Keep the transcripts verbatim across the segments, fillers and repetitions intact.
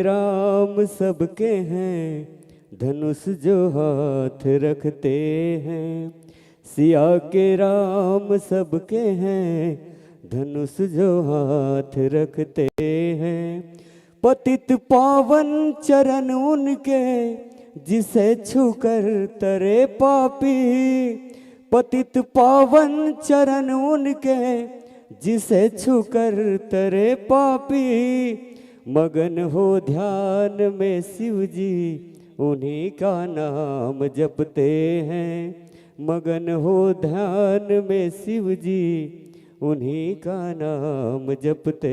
राम सबके हैं, धनुष जो हाथ रखते हैं। सिया के राम सबके हैं, धनुष जो हाथ रखते हैं। पतित पावन चरण उनके, जिसे छूकर तरे पापी। पतित पावन चरण उनके, जिसे छूकर तरे पापी। मगन हो ध्यान में शिव जी, उन्हीं का नाम जपते हैं। मगन हो ध्यान में शिव जी, उन्हीं का नाम जपते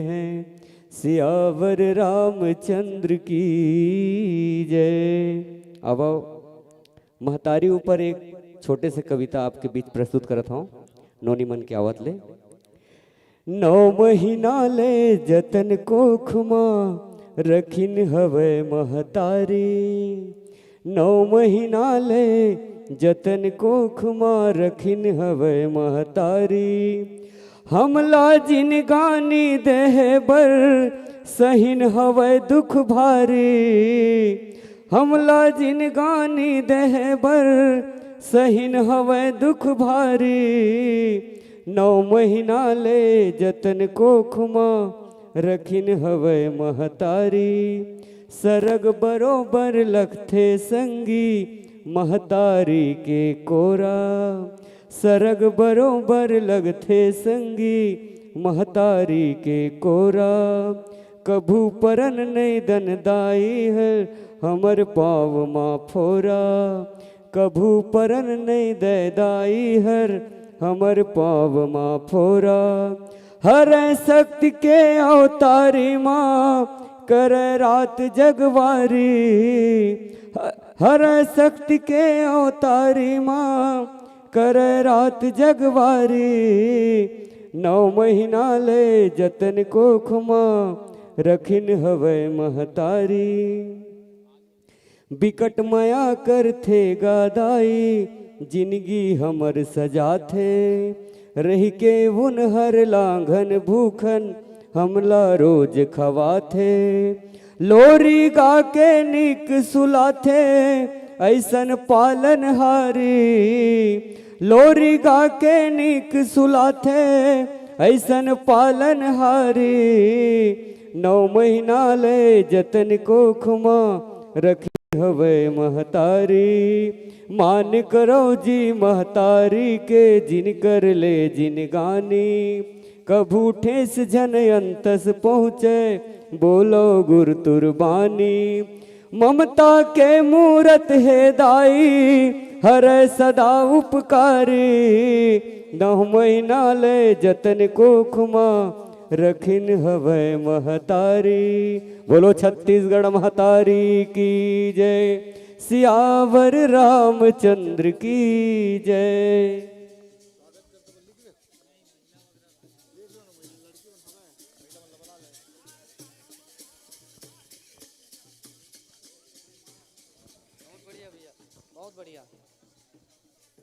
हैं। सियावर रामचंद्र की जय। अब महतारी ऊपर एक छोटे से कविता आपके बीच प्रस्तुत करत हूँ, नोनी मन के आवत ले। नौ महीना ले जतन कोख मा रखिन हवय महतारी। नौ महीना ले जतन कोख मा रखिन हवय महतारी। हमला जिनगानी देहे बर सहिन हवय दुख भारी। हमला जिनगानी देहे बर सहिन हवय दुख भारी। नौ महीना ले जतन कोख मा रखिन हवय महतारी। सरग बरोबर लगथे संगी महतारी के कोरा। सरग बरोबर लगथे संगी महतारी के कोरा। कभू परन नइ दन दाई हर हमर पाँव मा फोरा। कभू परन नइ दय दाई हर हमर पाँव मा फोरा। हर शक्ति के अवतारी मा कर रात जगवारी। ह-, हर शक्ति के अवतारी मा कर रात जगवारी। नौ महीना ले जतन कोख मा रखिन हवय महतारी। बिकट मया करथे गा दाई, जिनगी हमर सजाथे। रहिके उनहर लांघन भूखन, हमला रोज खवाथे। लोरी गा के निक सुलाथे, अइसन पालनहारी। लोरी गा के निक सुलाथे, अइसन पालनहारी। नौ महीना ले जतन कोख मा रखिन हवय महतारी। मान करौ जी महतारी के, जिनकर ले जिनगानी। कभू ठेस झन अंतस पहुँचे, बोलो गुर तुरबानी। ममता के मूरत हे दाई, हरय सदा उपकारी। नौ महीना ले जतन कोख मा रखिन हवय महतारी। बोलो छत्तीसगढ़ महतारी की जय, सियावर रामचंद्र की जय।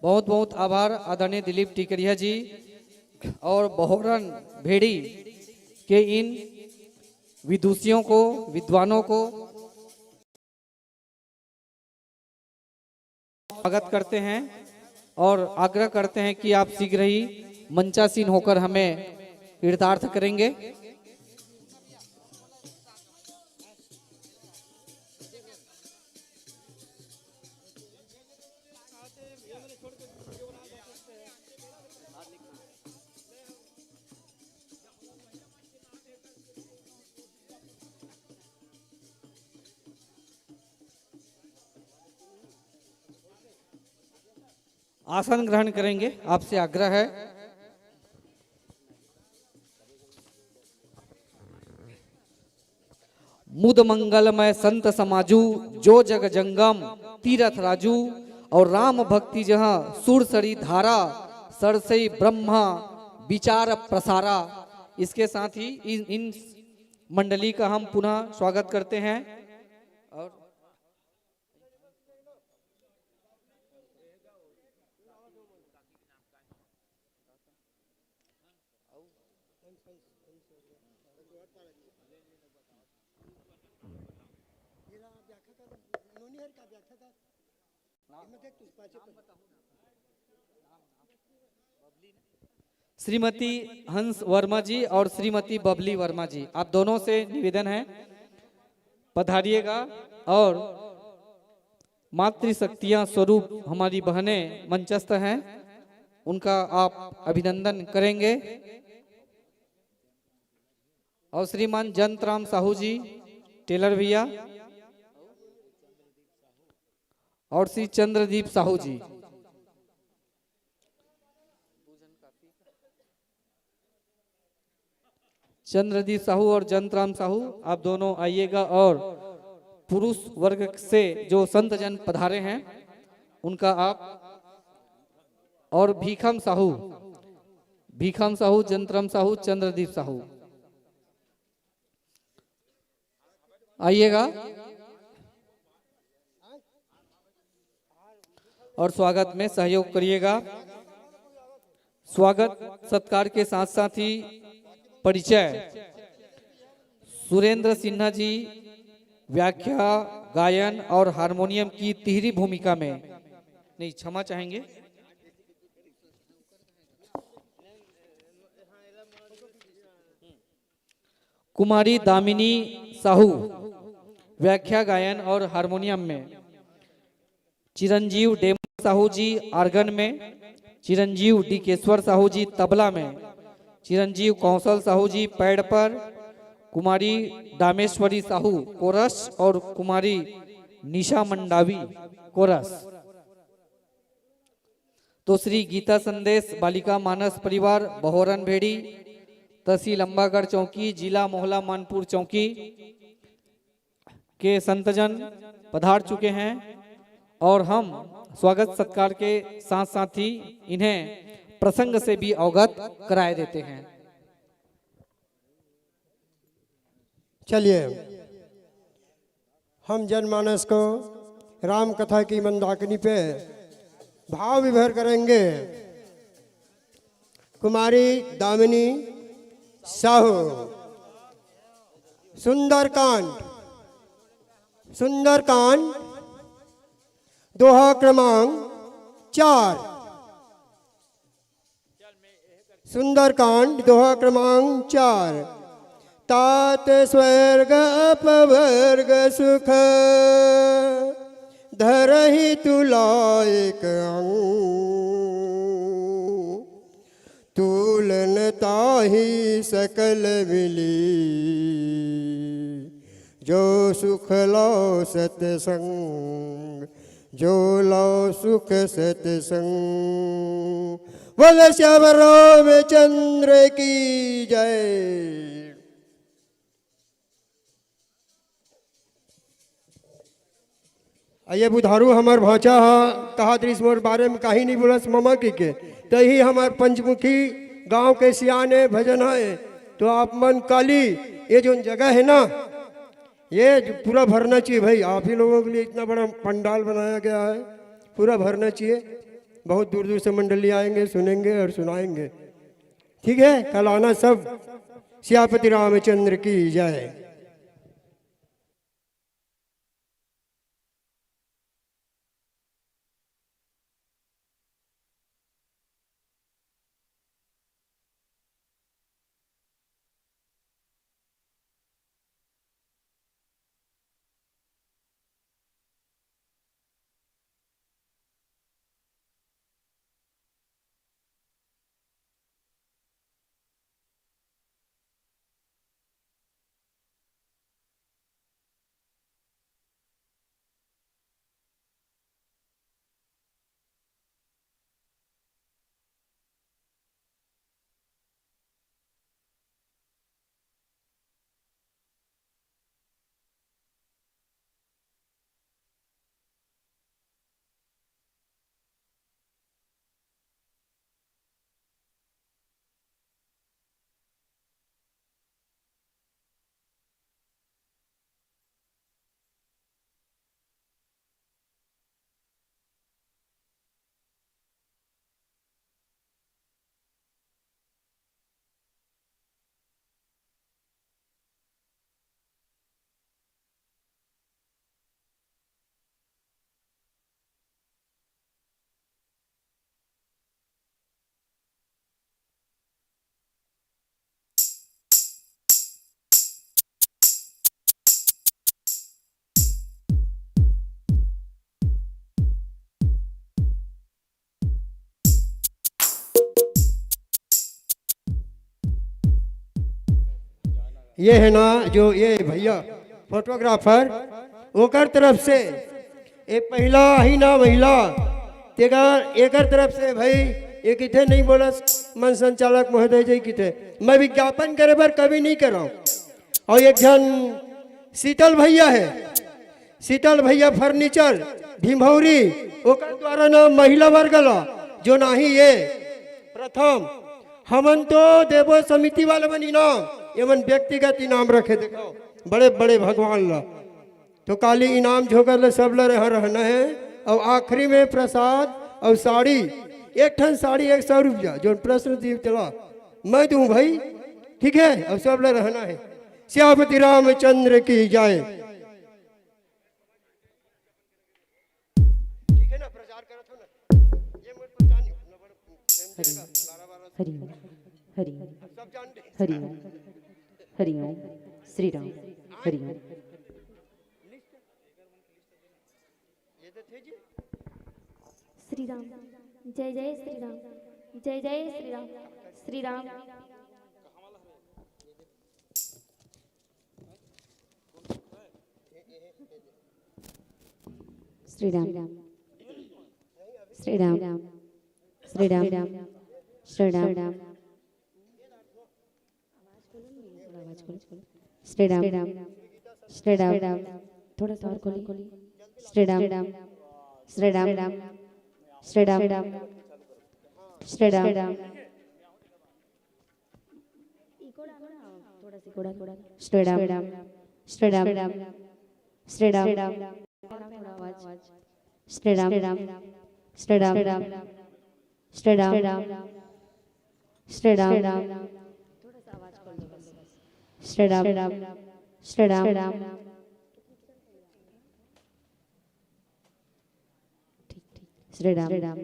बहुत बहुत आभार आदरणीय दिलीप टिकरिया जी और बहोरन भेड़ी के इन विदुषियों को, विद्वानों को स्वागत करते हैं और आग्रह करते हैं कि आप शीघ्र ही मंचासीन होकर हमें कृतार्थ करेंगे। आसन ग्रहण करेंगे, आपसे आग्रह है। मुद मंगलमय संत समाजू, जो जग जंगम तीरथ राजू, और राम भक्ति जहाँ सुरसरी धारा, सरसई ब्रह्मा विचार प्रसारा। इसके साथ ही इन, इन मंडली का हम पुनः स्वागत करते हैं। और श्रीमती हंस वर्मा जी और श्रीमती बबली वर्मा जी, आप दोनों से निवेदन है, पधारिएगा। और मातृशक्तियां स्वरूप हमारी बहनें मंचस्थ हैं, उनका आप अभिनंदन करेंगे। और श्रीमान जंतराम साहू जी, टेलर भैया, और श्री चंद्रदीप साहू जी। चंद्रदीप साहू और जंतराम साहू, आप दोनों आइएगा। और पुरुष वर्ग से जो संत जन पधारे हैं, उनका आप, और भीखम साहू, भीखम साहू, जंतराम साहू, चंद्रदीप साहू, आइएगा और स्वागत में सहयोग करिएगा। स्वागत सत्कार के साथ साथ ही परिचय, सुरेंद्र सिन्हा जी व्याख्या, गायन और हारमोनियम की तिहरी भूमिका में, नहीं, क्षमा चाहेंगे, कुमारी दामिनी साहू व्याख्या, गायन और हारमोनियम में, चिरंजीव डेमन साहू जी आर्गन में, चिरंजीव डीकेश्वर साहू जी तबला में, चिरंजीव कौशल साहू जी पैड पर, कुमारी दामेश्वरी साहू कोरस और कुमारी निशा मंडावी कोरस। तो श्री गीता संदेश बालिका मानस परिवार बहोरन भेड़ी, तहसील अम्बागढ़ चौकी, जिला मोहला मानपुर चौकी के संतजन पधार चुके हैं और हम स्वागत सत्कार के साथ साथ ही इन्हें प्रसंग से भी अवगत कराए देते हैं। चलिए, हम जनमानस को राम कथा की मंदाकिनी पे भाव विभोर करेंगे। कुमारी दामिनी साहू, सुंदरकांड, सुंदरकांड, दोहा क्रमांक चार। सुंदरकांड, दोहा क्रमांक चार। तात स्वर्ग अपवर्ग सुख, धरहि तुला एक अंग। तूल न ताहि सकल मिली, जो सुख लौ सतसंग, जो लौ सुख सतसंग। बोल श्याम रामचंद्र की जय। अ ये बुधारू हमर भांचा ह, कहा दृश मोर बारे में काही नहीं बोलस ममा की के। तो ही हमर पंचमुखी गांव के सियाने भजन है। तो आप मन काली, ये जो जगह है ना, ये जो पूरा भरना चाहिए भाई। आप ही लोगों के लिए इतना बड़ा पंडाल बनाया गया है, पूरा भरना चाहिए। बहुत दूर दूर से मंडली आएंगे, सुनेंगे और सुनाएंगे। ठीक है, कल आना सब। सियापति रामचंद्र की जय। ये है ना, जो ये भैया फोटोग्राफर, ओकर तरफ से, ये पहला ही ना महिला, तेकर, एकर तरफ से भाई, ये किथे नहीं बोलस, मन संचालक महोदय जी किथे, मैं विज्ञापन करे बर कभी नहीं कराऊं। और एक झन शीतल भैया है, शीतल भैया फर्नीचर भिमौरी, ओकर द्वारा ना महिला वर्ग ला, जो नाही ये प्रथम, हमन तो देबो समिति वाले मन इनाम, ये मन व्यक्तिगत इनाम रखे। देखो, बड़े बड़े भगवान ला। तो काली इनाम झोंकर ले सब ला रहा रहना है। और आखिरी में प्रसाद और साड़ी, एक ठन साड़ी एक सौ रुपया, जो प्रश्न दीप चला, मैं दूं भाई, ठीक है, और सब ला रहना है। सियापति रामचंद्र की जय। ठीक है ना, प्रचार करत हो ना, ये मत पहचानियो ना, बड़ा प्रेम हरि जाएगा, बारह बारह सौ। हरि हरि हरि हरि ओम। श्री राम। हरि ओम। ये तो थे जी। श्री राम। जय जय श्री राम। जय जय श्री राम। श्री राम। श्री राम। श्री राम। श्री राम। श्री राम। श्री राम। श्री राम। थोड़ा सा और खोलिए। श्री राम। श्री राम। श्री राम। श्री राम। श्री राम। श्री राम। श्री राम। श्री राम। श्री राम। श्री राम। श्री राम। श्री राम। श्री राम। श्री राम।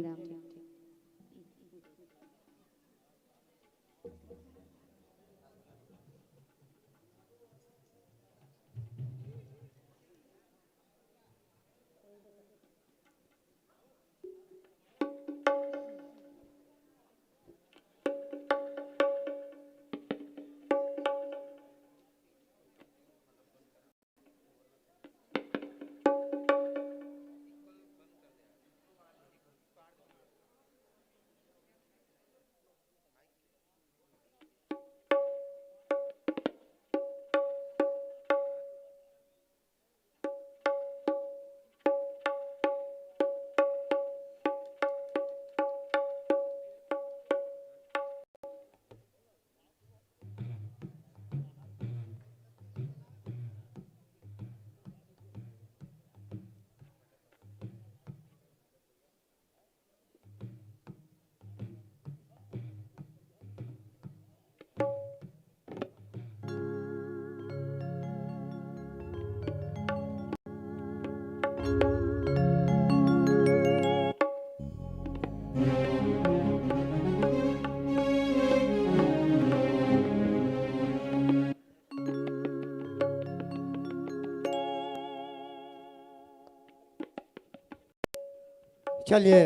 चलिए,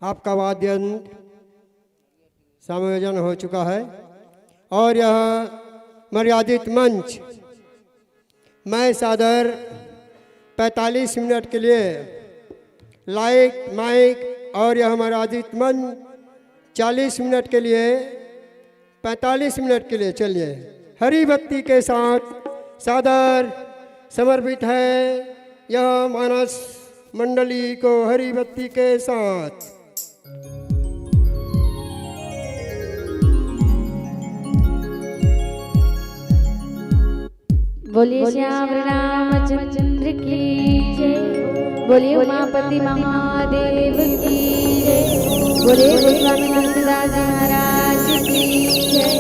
आपका वाद्य यंत्र समायोजन हो चुका है और यह मर्यादित मंच, मैं सादर पैंतालीस मिनट के लिए लाइट, माइक और यह मर्यादित मंच चालीस मिनट के लिए, पैंतालीस मिनट के लिए, चलिए, हरी बत्ती के साथ सादर समर्पित है यह मानस मंडली को हरी बत्ती के साथ। बोलिए श्याम रामचंद्र की जय। बोलिए उमापति महादेव की जय। बोलिए गोस्वामी तुलसीदास जी महाराज की जय।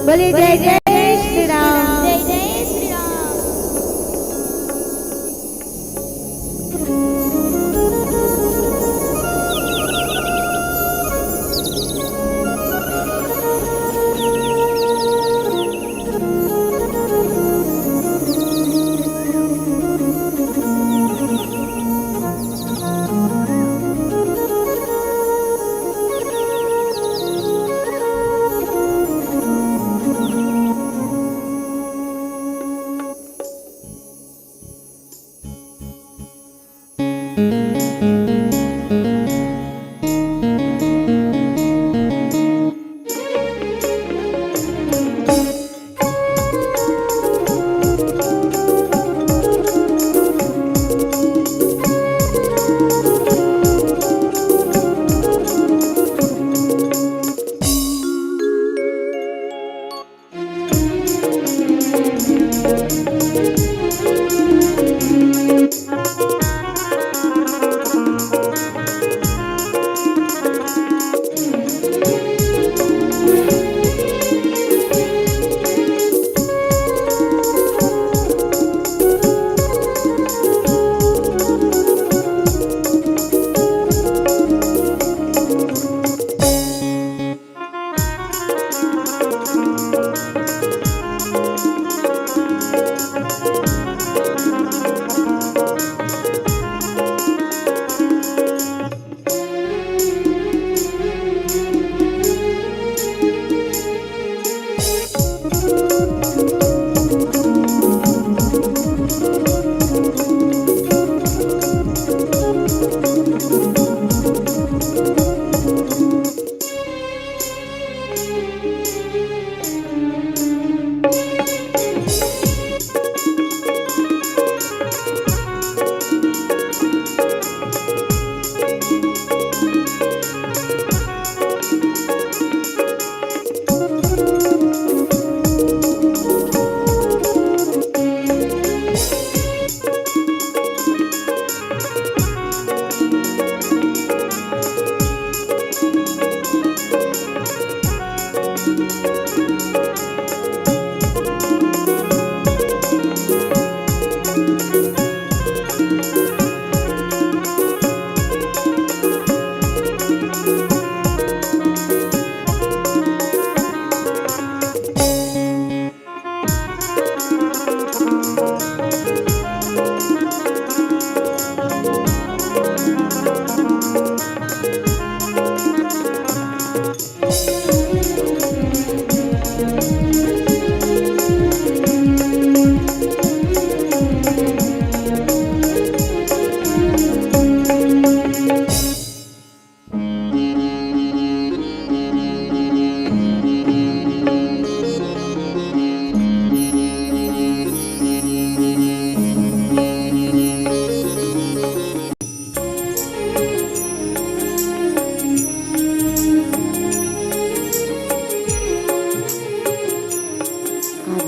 बोलिए जय जय श्री राम। जय जय श्री राम। आज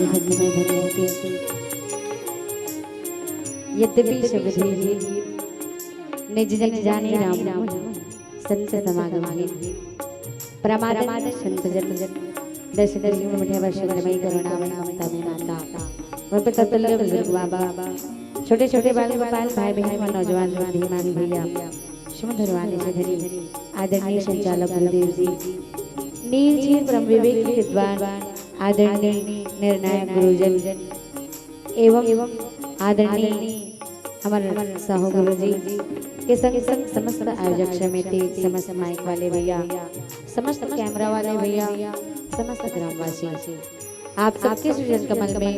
भक्ति में धन्य होते। यद्यपि शबरी निज जन जानी राम, संत समागम है। परमादर संत जन दर्शन दर्शन में मिठे वर्ष में करुणामय ममता में माता। वह पे ततुल्य बुजुर्ग बाबा, छोटे छोटे बाल गोपाल, भाई बहन व नौजवान बुद्धिमान भैया, सुमधुर वाणी से धनी आदरणीय संचालक गुरुदेव जी, नीर चीर परम विवेक के विद्वान आदरणीय निर्णायक गुरुजन एवं आदरणीय हमर साहू गुरु जी के संग संग समस्त आयोजक समिति, समस्त माइक वाले भैया, समस्त कैमरा वाले भैया, समस्त ग्रामवासी, आप सबके सृजन कमल में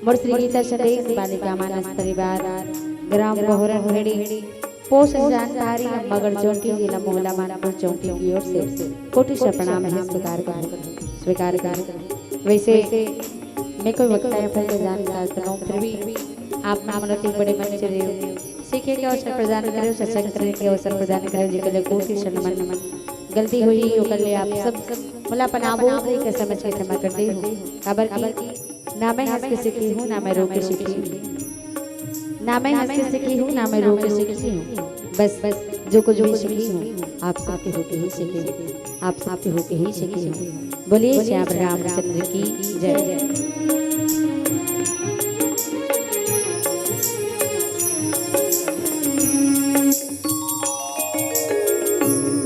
मोर श्री गीता संदेश बालिका मानस परिवार, ग्राम बहुरन भेड़ी, पोस्ट जानकारी अम्बागढ़ चौकी, जिला मोहला मानपुर चौकी की ओर से कोटि से प्रणाम है, स्वीकार करो, स्वीकार करो। वैसे मैं कोई वक्ता या फिर प्रधान कार्यक्रम, फिर भी आप नाम रति बड़े मंच देव सीखे के अवसर प्रदान करे, सत्संग करे के अवसर प्रदान करे, जेकर ले कोटि से नमन। गलती होही ओकर ले आप सब मोला अपन आबोध के समझ के क्षमा कर दे हो, काबर कि ना मैं हंस के सीखी हूँ, ना मैं रो के सीखी हूँ, ना मैं हंस के सीखी हूँ, ना मैं रो के सीखी हूँ। बस, बस जो कुछ भी सीखी हूँ, आप सबके होके ही सीखी हूँ, आप सबके होके ही सीखी हूँ। बोलिए श्याम रामचंद्र की जय।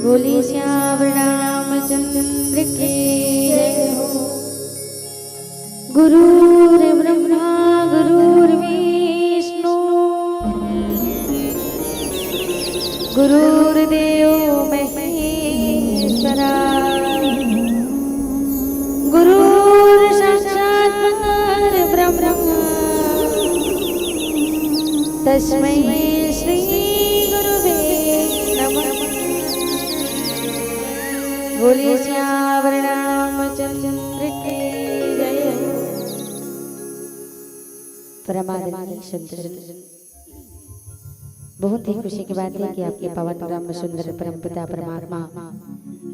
बोलिए श्याम रामचंद्र की जय हो। गुरुर्ब्रह्मा गुरुर्विष्णु गुरुर्देव महेश्वरा। गुरुर्साक्षात् परब्रह्म तस्मै श्री बोलिए सियावर रामचंद्र की जय। परमादरणीय संतजन, बहुत ही खुशी की बात है कि आपके पावन ब्रह्म सुंदर परमपिता परमात्मा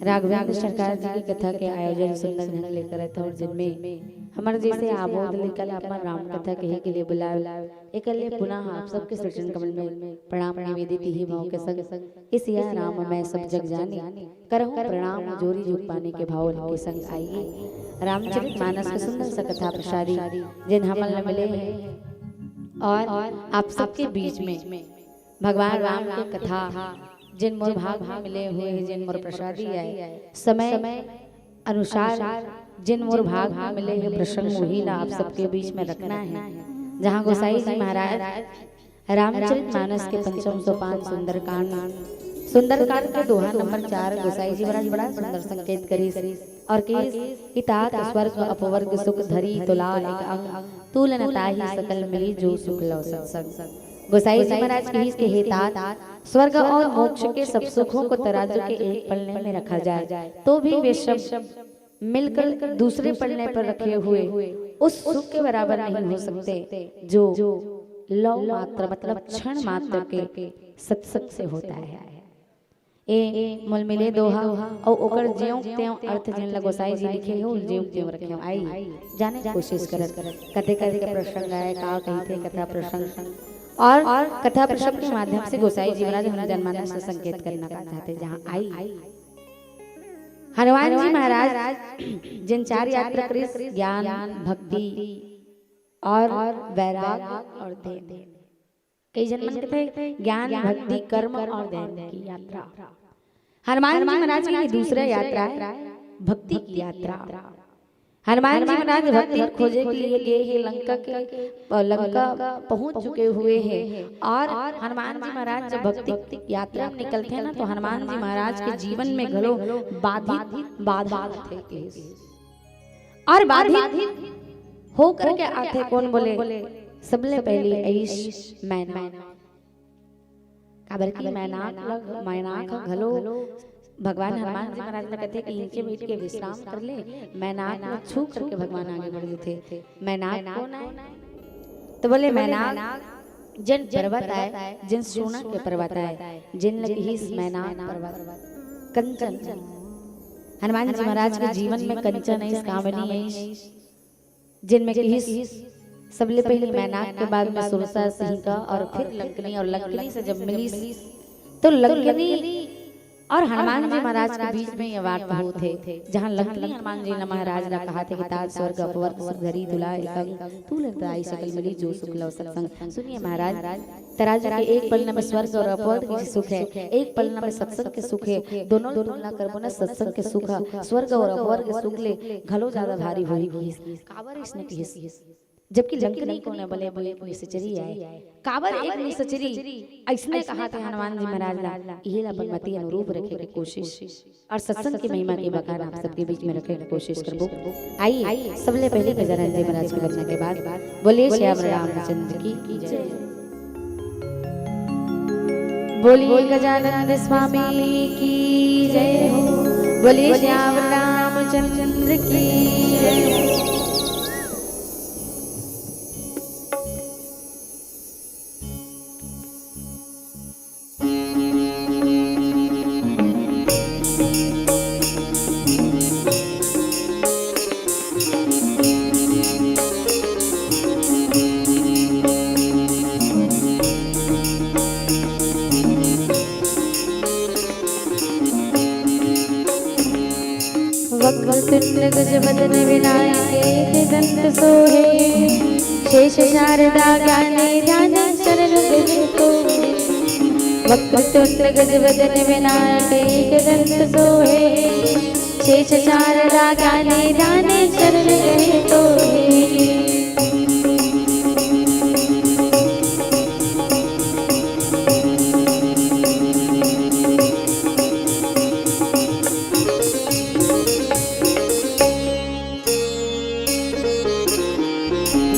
राघवेंद्र सरकार जी की कथा के आयोजन सुंदर ढंग ले करत हव, जिनमें हमर जैसे आबोध लिखल आपन राम कथा कहे के लिए बुलाए, एकर लिए पुनः आप सबके चरण कमल में प्रणाम निवेदित ही भाव के संग, इस या राम मैं सब जग जानी, करहु प्रणाम जोरी जुग पानी के भाव के संग आइए। रामचरित मानस के सुंदर सा कथा प्रसादी जिन हमन ल मिले हे और आप सबके बीच में भगवान राम के कथा जिन मोर भाग में मिले हुए हे, जिन मोर प्रसादी आए, समय अनुसार जिन मोर भाग में मिले हे प्रसंग, वही ला आप सबके बीच में रखना है। जहाँ गोसाई जी महाराज रामचरित मानस के पंचम सोपान सुंदरकांड, सुंदरकांड के दोहा नंबर चार, गोसाई जी महाराज बड़ा सुंदर संकेत करिस और कहिस कि तात स्वर्ग अपवर्ग सुख धरी तुला एक अंग, तूल न ताहि सकल मिली जो सुख लव सत्संग। गोसाई जी महाराज कहिस कि हे तात, स्वर्ग और मोक्ष के सब सुखों को तराजू के एक पलने में रखा जाए तो भी वे सब मिलकर दूसरे पलने पर रखे हुए उस सुख के बराबर नहीं हो सकते जो लव मात्र, मतलब क्षण मात्र के सत्संग से होता है। ए मोल मिले दोहा और ओकर ज्यों त्यों अर्थ जिन ल गोसाई जी लिखे हो, ज्यों त्यों रखे हो। आई जाने की कोशिश करत, कते कते के प्रसंग आए, का कहिथे कथा प्रसंग, और कथा प्रसंग के माध्यम से गोसाई जी महाराज हम जनमानस से संकेत करना का चाहते, जहाँ आई हनुमान जी महाराज जिन चार यात्रा करिस, ज्ञान, भक्ति और वैराग और ध्यान। कई जन मन कहते हैं ज्ञान, भक्ति, कर्म और ध्यान की यात्रा। हनुमान जी महाराज की ये दूसरा यात्रा है, भक्ति की यात्रा। हनुमान जी महाराज भक्ति खोजे के लिए गए हैं लंका के, अ, लंका पहुंच चुके हुए हैं और हनुमान जी महाराज जब भक्ति यात्रा में निकलते हैं ना, तो हनुमान जी महाराज के जीवन में घलो बाधित, बाधा आथे। और बाधित हो करके आथे, कौन बोले? सबले पहली आइस मैना। काबर कि मैनाक ल-, मैनाक ह घलो भगवान हनुमान जी महाराज ल कहथे कि नीचे बैठ के विश्राम कर ले, मैनाक ल छू करके भगवान आगे बढ़ जथे। मैनाक कौन आय? तो बोले, मैनाक जिन पर्वत आय, जिन सोना के पर्वत आय, जिन ल किहिस मैनाक पर्वत, कंचन। हनुमान जी महाराज के जीवन में कंचन आइस, कामनी आइस, जिन में किहिस सबले पहली मैनाक के बाद में सुरसा, सिंहिका और फिर लंकनी, और लंकनी से जब मिलिस तो लंकनी और हनुमान जी महाराज के बीच में ये वार्ता होत हे, जहाँ लंकनी हनुमान जी महाराज ला कहाथे कि तात स्वर्ग अपवर्ग सुख धरी तुला एक अंग, तूल न ताहि सकल मिली जो सुख लव सत्संग। सुनिए महाराज, तराजू के एक पलना में स्वर्ग और अपवर्ग के सुख हे, एक पलना में सत्संग के सुख हे। दोनों ल तुलना करबो ना, सत्संग के सुख ह स्वर्ग और अपवर्ग के सुख ले घलो ज्यादा भारी होही कहिस। काबर अइसने कहिस? जबकि लंकनी कोन ए बोले, वो एक निसचरी आय। काबर एक निसचरी अइसने कहाथे हनुमान जी महाराज ला? इही ला अपन मति अनुरूप रखे के कोशिश और सत्संग की महिमा के बखान आप सबके बीच में रखे के कोशिश करबो। आइए, सबले पहले गजानन जी महाराज की वंदना के बाद बोलिए श्याम रामचंद्र की जय। बोलिए गजानन स्वामी की जय हो। बोलिए श्याम रामचंद्र की जय हो। वक्रतुंड गजवदन विनायक एक दंत सोहे। शेष शारदा ज्ञानी ध्यान चरण गहे तो। वक्रतुंड गजवदन विनायक एक दंत सोहे। शेष शारदा ज्ञानी ध्यान चरण गहे तो।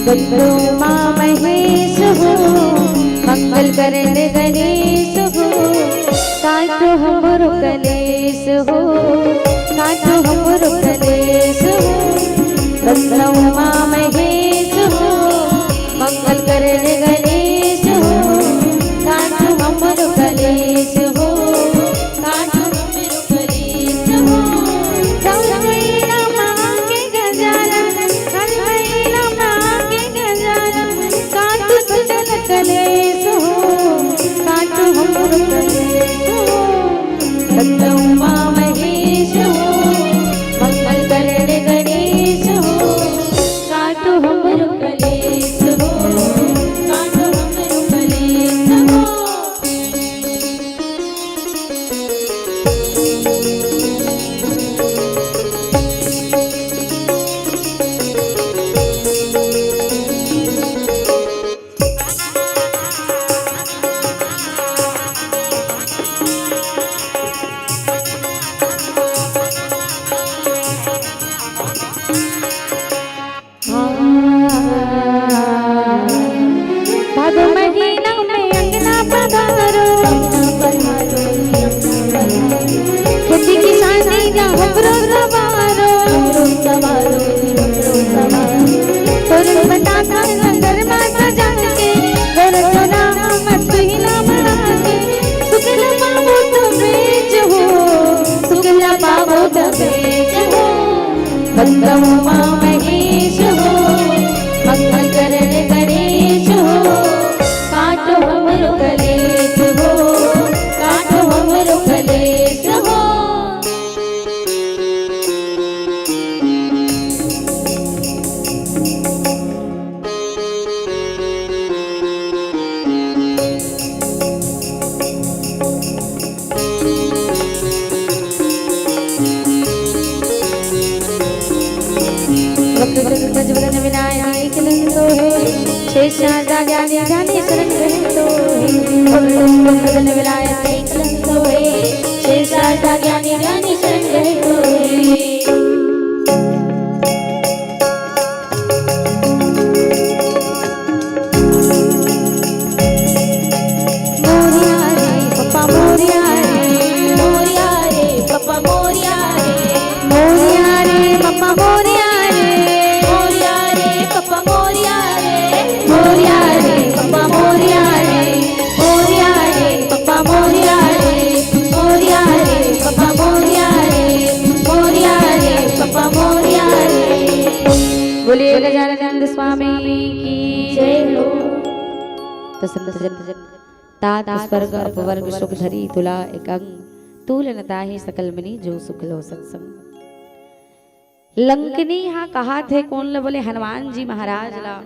बंदो माँ महेश हो, मंगल करण गणेश हो, काटो हमरो कलेश हो, भादो महीना में अंगना पधारो, खेती किसानी ला हमरो सवारो। तोरे बतासा नगर मा सजा के, तोरे सोना मत पहिला बना के, सुख ला पाबो तो बेच हो, सुख ला पाबो तो बेच हो। वंदो उमा महेश हो, मंगल करण गणेश हो, काटो हमरो कलेश हो, काटो हमरो कलेश हो। वक्रतुंड गजवदन विनायक एक दंतो है, शेषनाग ज्ञानी ध्यानी शरण गृहीतो है। वक्रतुंड गजवदन विनायक एक दंतो है, शेषनाग ज्ञानी ध्यानी शरण गृहीतो है। मोरिया रे पप्पा मोरिया रे, मोरिया रे पप्पा मोरिया रे, मोरिया रे पप्पा मोरिया रे, मोरिया रे पप्पा मोरिया रे, मोरिया रे पप्पा मोरिया रे, मोरिया रे पप्पा मोरिया रे, मोरिया रे पप्पा मोरिया रे, मोरिया रे पप्पा मोरिया रे। बोलिए गजानन स्वामी की जय हो। तो संत जन तात स्वर्ग अपवर्ग सुख धरी तुला एक अंग, तूल न ताहि सकल मनी जो सुख लो सत्संग। लंकनी हा कहाथे कोन ल? बोले हनुमान जी महाराज ला,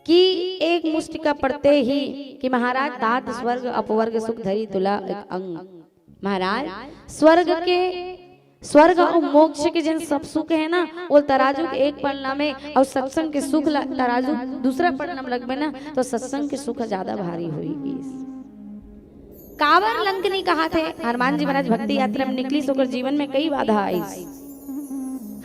कि एक मुष्टिका पड़ते ही कि महाराज तात स्वर्ग अपवर्ग सुख धरी तुला एक अंग। महाराज, स्वर्ग के, स्वर्ग अउ मोक्ष के जेन सब सुख है ना, वो तराजू के एक पन्ना में अउ सत्संग के सुख ला तराजू दूसरा पन्ना में रखबे ना, तो सत्संग के सुख ज्यादा भारी होई। काबर लंकनी कहाथे? हनुमान जी महाराज भक्ति यात्रा में निकलिस, ओकर जीवन में कई बाधा आइस।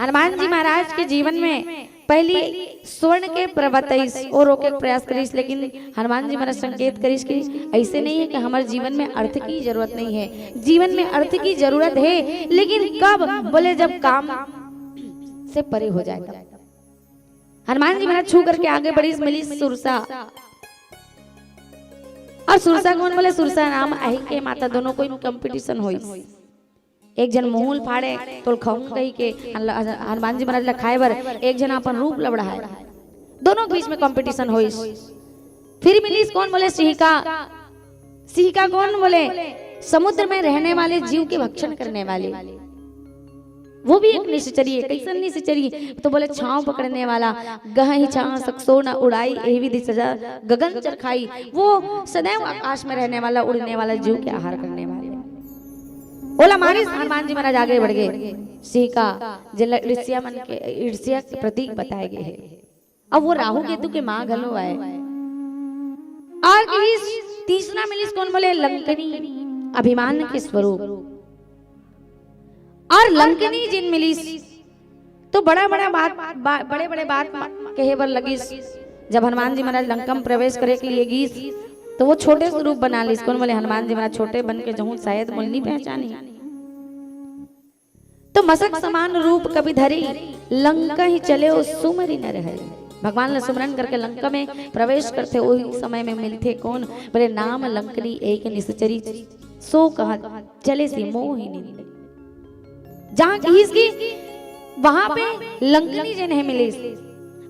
हनुमान जी महाराज के जीवन में पहली स्वर्ण के पर्वत आइस, ओ रोके के प्रयास करिस, लेकिन हनुमान जी महाराज संकेत करिस कि ऐसे नहीं है कि हमारे जीवन में अर्थ की जरूरत नहीं है, जीवन में अर्थ की जरूरत है, लेकिन कब? बोले जब काम से परे हो जाए तब। हनुमान जी महाराज छू करके आगे बढ़िस, मिलिस सुरसा। और सुरसा कोन? बोले सुरसा नाम अहिके माता, दोनों कोई में कंपटीशन होइस। एक झन मुहूं ल फाड़े, तोल खऊं कहिके हन-, हनुमान जी महाराज ला खाए बर एक झन अपन रूप ल बढ़ाए। दोनों के बीच में कंपटीशन होइस। फिर मिलिस कोन? बोले सिंहिका। सिंहिका कोन? बोले समुद्र में रहने वाले जीव के भक्षण करने वाले। वो भी एक निशाचरी है। कैसन निशाचरी? तो बोले छांव पकड़ने वाला, गहहि छांह सकसो न उड़ाई, एहि विधि सजा गगन चरखाई। वो सदैव आकाश में रहने वाला, उड़ने वाला, जीव के आहार करने वाले। ओला मारिस, हनुमान जी महाराज आगे बढ़ गए। सिंहिका, जेला ईर्ष्या मन के, ईर्ष्या के प्रतीक बताए गए हैं। अब वो राहु केतु के माँ घलो आए। और कहिस, तीसरा मिलिस कोन? बोले लंकनी, अभिमान के स्वरूप। और लंकनी जिन मिलिस, तो बड़ा बड़ा बात, बा-, बड़े बड़े बात कहे बर लगिस। जब हनुमान जी महाराज लंका में प्रवेश करे के लिए गिस, तो वो छोटे से रूप बना लिस। कोन? बोले हनुमान जी महाराज छोटे बन के जहूं, शायद मोला नहीं पहचानी। तो मसक समान रूप कपि धरी, लंकहि चलेउ सुमरि नर हरि। भगवान ला सुमरन करके लंका में प्रवेश करथे, ओही समय में मिलथे कोन? बोले नाम लंकनी एक निसचरी, सो कहा चलेसी मोहि निंदई। जहां कहिस कि वहां पे लंकनी जेन हे मिलिस,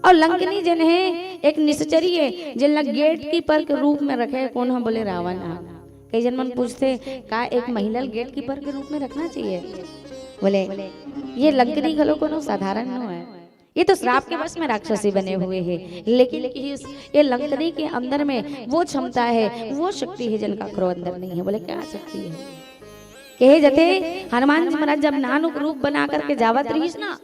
और लंकनी जेन हे एक निसचरी हे, जेन ला गेट कीपर के रूप में रखे कोन ह? बोले रावण ह। कई झन मन पूछथे, का एक महिला ल गेट कीपर के रूप में रखना चाहिए? बोले, ये लंकनी घलो कोनो साधारण नो है, ये तो श्राप के वश में राक्षसी बने हुए है, लेकिन इस, ये लंकनी के अंदर में वो क्षमता है, वो शक्ति है, जिनका करो अंदर नहीं है। बोले, क्या शक्ति है? कहे जथे, हनुमान जी महाराज जब नानुक रूप बना करके जावत रहिस ना,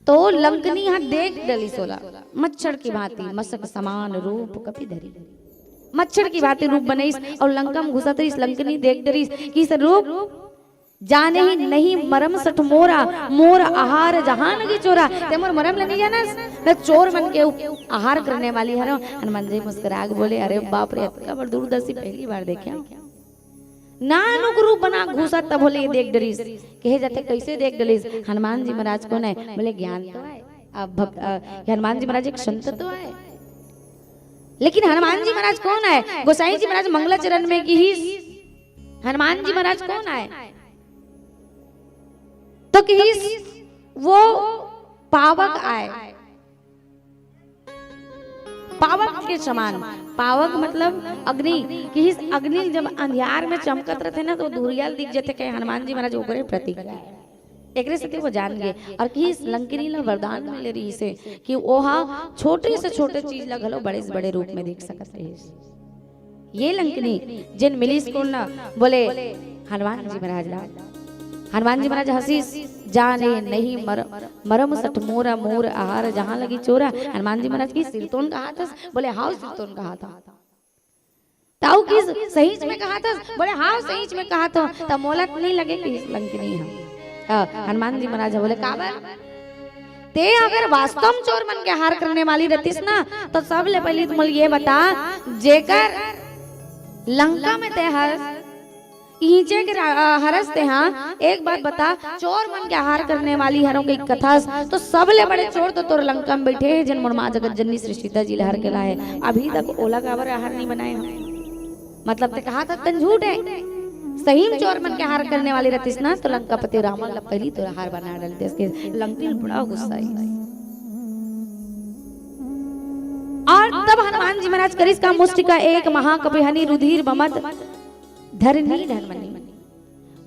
तो लंकनी हा देख डलिस ओला, मच्छर की भांति मसक समान रूप कपि धरी। मच्छर की भांति रूप बनइस और लंका में घुसत रहिस। लंकनी देख डरिस कि इस रूप जाने ही नहीं मरम सठ मोरा, मोर आहार जहां लगी चोरा। ते मोर मरम ल नहीं जानस, मैं चोर मन के उप-, आहार करने वाली हरव। हनुमान जी मुस्कुरा के बोले, "अरे बाप रे, अतका बड़ दूरदर्शी पहली बार देखे हंव।" नानुक रूप बना घुसा तब बोले, "ये देख डरिस।" कहे जाथे, "कैसे देख डरिस?" हनुमान जी महाराज कोन आय? बोले, "ज्ञान तो आय।" अब भग-, अ, हनुमान जी महाराज एक संत तो आय, लेकिन हनुमान जी महाराज कोन आय? गोसाई जी महाराज मंगलाचरण में किहिस, हनुमान जी महाराज कोन आय? तो किहिस, "वो पावक आय।" पावक के समान। पावक मतलब अग्नि, किहिस अग्नि जब अंधियार में चमकत रथे ना, तो धुरिया ल दिख जथे, कहे हनुमान जी महाराज ओकरे प्रतीक आय। एकरे सेती वो जान गे। और किहिस लंकिनी ला वरदान मिले रहिसे कि ओहा छोटे से छोटे चीज ला घलो बड़े से बड़े रूप में देख सकत रहिस। ये लंकिनी जेन मिलिस कोन ला? बोले, हनुमान जी महाराज ला। हनुमान जी महाराज हंसिस, "जाने नहीं मर-, मरम सठ मोरा, मोर आहार जहां लगी चोरा।" हनुमान जी महाराज किहिस, "सिरतोन कहाथस?" बोले, "हाव, सिरतोन कहाथंव।" ताऊ किहिस, "सहीच में कहाथस?" बोले, "हाव, सहीच में कहाथंव।" त मोला त नहीं लगे किहिस लंकिनी ह। अ, हनुमान जी महाराज बोले, "काबर?" ते अगर वास्तव में चोर मन के आहार करने वाली रहतीस ना, तो सबले पहली तो मोला ये बता, जेकर लंका में ते हर ईंचे के रा-, अ, हरस ते हा, एक बात बता, चोर मन के आहार करने वाली हरव कहिके कथस, तो सबले बड़े चोर तो तोर लंका में बैठे हे, जेन मोर माँ जगत जननी सृष्टिता जी ला हर के लाए। अभी तक ओला काबर आहार नहीं बनाए हो? मतलब ते कहाथस तेन झूठ हे। सही में चोर मन के आहार करने वाली रहतीस ना, तो लंकापति रावण ला पहली तो आहार बना डालतीस। के लंकिनी बड़ा गुस्सा आई। और तब हनुमान जी महाराज करिस का, "मुष्टिका एक महाकपिहनि रुधिर ममद धरणी धनमनी।"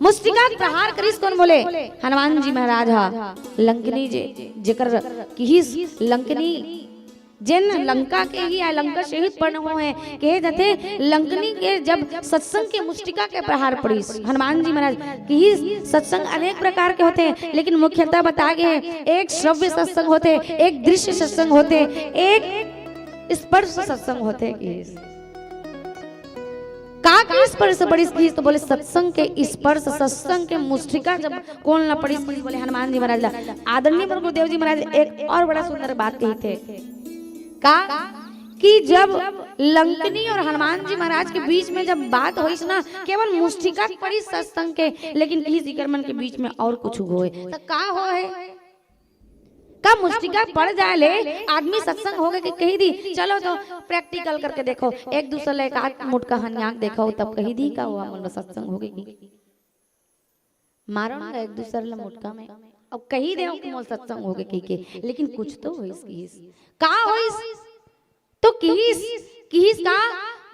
मुष्टिका प्रहार करिस कोन? बोले हनुमान जी महाराज हा। लंकिनी जे, जेकर किहिस लंकिनी, जेन लंका के ही आ लंका शहीद पण हो हे, कहे जाथे लंकिनी के जब सत्संग के मुष्टिका के प्रहार पड़िस, हनुमान जी महाराज किहिस, सत्संग अनेक प्रकार के होथे, लेकिन मुख्यतः बता गे हे, एक श्रव्य सत्संग होथे, एक दृश्य सत्संग होथे, एक स्पर्श सत्संग होथे किहिस। का के स्पर्श पड़िस किहिस? तो बोले सत्संग के स्पर्श, सत्संग के मुष्टिका जब कोन ला पड़िस किहिस? बोले हनुमान जी महाराज ला। आदरणीय गुरुदेव जी महाराज एक और बड़ा सुंदर बात कहिथे। का कि जब लंकिनी और हनुमान जी महाराज के बीच में जब बात होइस ना, केवल मुष्टिका पड़िस सत्संग के, लेकिन किहिस इकर मन के बीच में और कुछ होए, त का होए? का मुष्टिका पड़ जाए ले आदमी सत्संग होगे कि कही दी, "चलो तो practical करके देखो, एक दूसर ले एक आध मुटका हनियाक देखो, तब कही दी का हुआ मन सत्संग होगे कि?" मारो ना एक दूसर ले मुटका में, अब कही दे कि मोर सत्संग होगे कही के, लेकिन कुछ तो होइस किहिस। का होइस? तो किहिस, किहिस का,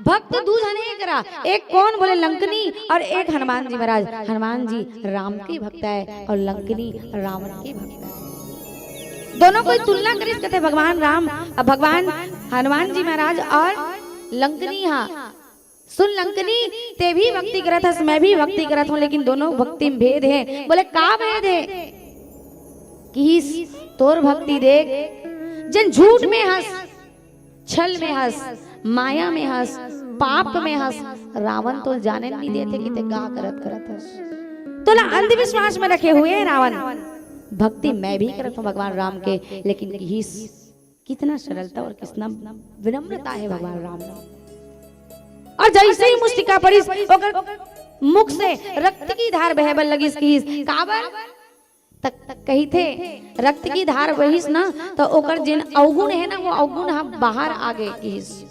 "भक्त दू झन हे करा, एक कोन?" बोले लंकिनी और एक हनुमान जी महाराज। हनुमान जी राम के भक्त आय और लंकिनी रावण के भक्त आय। दोनों कोई तुलना करिस, कथे भगवान राम, अब भगवान हनुमान जी महाराज और लंकिनी हा। सुन लंकिनी, ते भी भक्ति करत हस, मैं भी भक्ति करत हंव, लेकिन दोनों भक्ति में भेद हे। बोले का भेद हे? किहिस तोर भक्ति देख, जेन झूठ में हस, छल में हस, माया में हस, पाप में हस, रावण तोला जाने नहीं देथे कि ते का करत करत हस। तोला अंधविश्वास में रखे हुए हे रावण। भक्ति मैं भी करत हंव भगवान राम के, लेकिन किहिस कितना सरलता और कितना विनम्रता हे भगवान राम में। और जैसे ही मुष्टिका पड़िस, ओकर मुख से रक्त की धार बहे बर लगिस किहिस। काबर? तक, तक कहिथे, रक्त की धार बहिस ना, तो ओकर जेन अवगुण हे ना, वो अवगुण ह बाहर आ गे किहिस।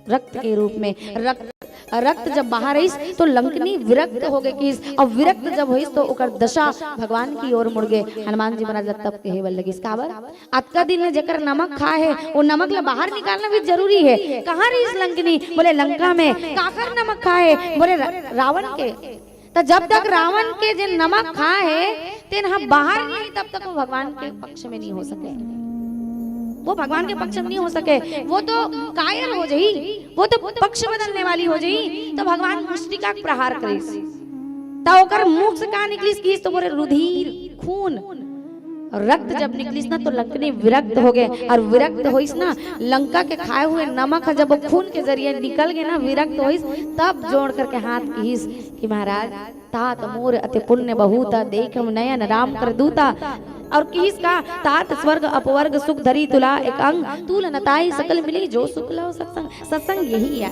रक्त के रूप में, रक्त, रक्त जब बाहर आइस, तो लंकिनी विरक्त हो गे किहिस, और विरक्त जब होइस, तो ओकर दशा भगवान की ओर मुड़ गे। हनुमान जी महाराज ला तब कहे बर लगिस, काबर? अतका दिन ले जेकर नमक खाए हे, वो नमक ला बाहर निकालना भी जरूरी हे। कहाँ रहिस लंकिनी? बोले, "लंका में।" काकर नमक खाए हे? बोले, "रा-, रावण के।" त जब तक रावण के जे नमक खाए हे, तेन ह बाहर नहीं, तब तक वो भगवान के पक्ष में नहीं हो सके। वो भगवान के पक्ष में नहीं हो सके, वो तो कायर हो जाही, वो तो पक्ष बदलने वाली हो जाही। तो भगवान मुष्टिका के प्रहार करिस, त ओकर मुख से का निकलिस किहिस? तो बोले, "रुधिर, खून।" और रक्त जब निकलिस ना, तो लंकनी विरक्त हो गए, और विरक्त होइस ना, लंका के खाए हुए नमक ह जब वो खून के जरिए निकल गए ना, विरक्त होइस, तब जोड़ करके हाथ किहिस कि महाराज, तात मोर अति पुण्य बहुत, देखव नयन राम कर दूता। और किहिस का, तात स्वर्ग अपवर्ग सुख धरी तुला एक अंग, तूल न ताहि सकल मिली जो सुख लव सत्संग। सत्संग यही है।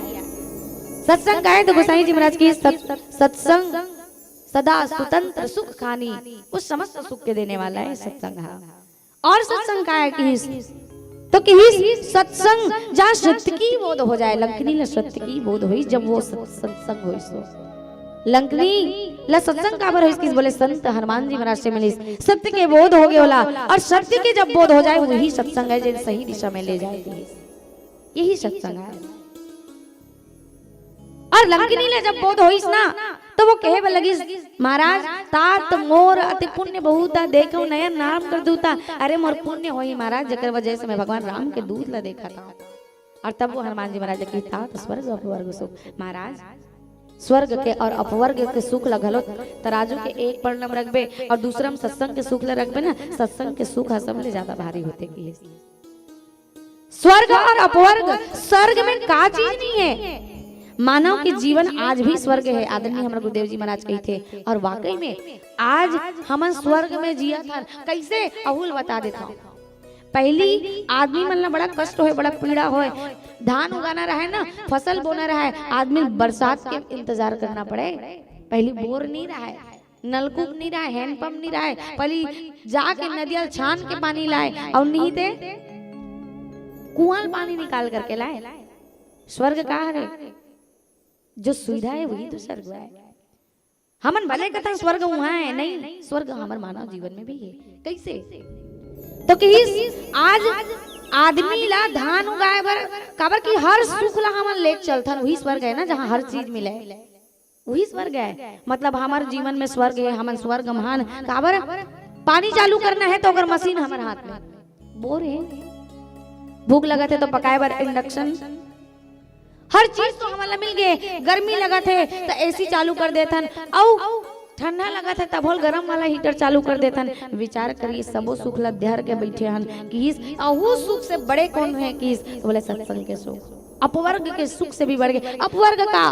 सत्संग का है तो गोसाई जी महाराज की सत-, सत्संग सदा स्वतंत्र सुख खानी, वो समस्त सुख के देने वाला है सत्संग है। और सत्संग का है किहिस, तो किहिस सत्संग जहाँ सत्य की बोध हो जाए, लंकनी ला सत्य की बोध होइस, जब वो सत-, सत्संग होइस तो। लंकनी ला सत्संग काबर होइस किहिस, बोले संत हनुमान जी महाराज से मिलिस, सत्य के बोध हो गए होला, और सत्य के जब बोध हो जाए, वही सत्संग है, जो सही दिशा में ले जाए किहिस। यही सत्संग है। और लंकिनी ले जब बोध होइस ना, तो वो कहे बर लगिस, महाराज, तात मोर अति पुण्य बहुत, देखव नयन राम कर दूता। अरे मोर पुण्य होही महाराज, जेकर वजह से मैं भगवान राम के दूत ला देखत हूँ। और तब वो हनुमान जी महाराज की तात स्वर्ग अपवर्ग सुख। महाराज, स्वर्ग के और अपवर्ग के सुख ला घलो तराजू के एक पन्ना म रखबे और दूसरा म सत्संग के सुख ला रखबे ना, सत्संग के सुख ह सब ले ज्यादा भारी होथे किहिस। स्वर्ग और अपवर्ग, स्वर्ग में का चीज नहीं है? मानव के जीवन आज भी स्वर्ग है, आदरणीय हमर गुरुदेव जी महाराज कहिथे। और वाकई में आज हमन स्वर्ग में जियत हन। कैसे? अहू ल बता देथव। पहली आदमी मन ला बड़ा कष्ट होय, बड़ा पीड़ा होय, धान उगाना रहे ना, फसल बोना रहे, आदमी बरसात के इंतजार करना पड़े। पहली बोर नहीं रहे, नलकूप नहीं रहे, हैंडपंप नहीं रहे, पहली जाके नदिया छान के पानी लाए और नहीं ते कुआं पानी निकाल करके लाए। स्वर्ग का हरे? जो सुविधा है वही तो स्वर्ग है। हमन भले कथन स्वर्ग उहाँ है, नहीं, स्वर्ग हमर मानव जीवन में भी है। कैसे? तो किहिस आज आदमी ला धान उगाए बर, काबर कि हर सुख ला हमन ले चलथन, वही स्वर्ग है ना, जहाँ हर चीज मिले, वही स्वर्ग है। मतलब हमर जीवन में स्वर्ग है, हमन स्वर्ग महान। काबर? पानी चालू करना है तो अगर मशीन हमर हाथ में, बोर है, भूख लगत है तो पकाए बर इंडक्शन, हर चीज तो हमन ला मिल गे। गर्मी लगत है तो एसी चालू कर देथन, अउ ठंडा लगत है तब होल गरम वाला हीटर चालू कर देथन। विचार करिए, सबो सुख ला धर के बैठे हन किहिस, अहू सुख से बड़े कौन है किहिस? तो बोले सत्संग के सुख, अपवर्ग के सुख से भी बढ़ के। अपवर्ग का?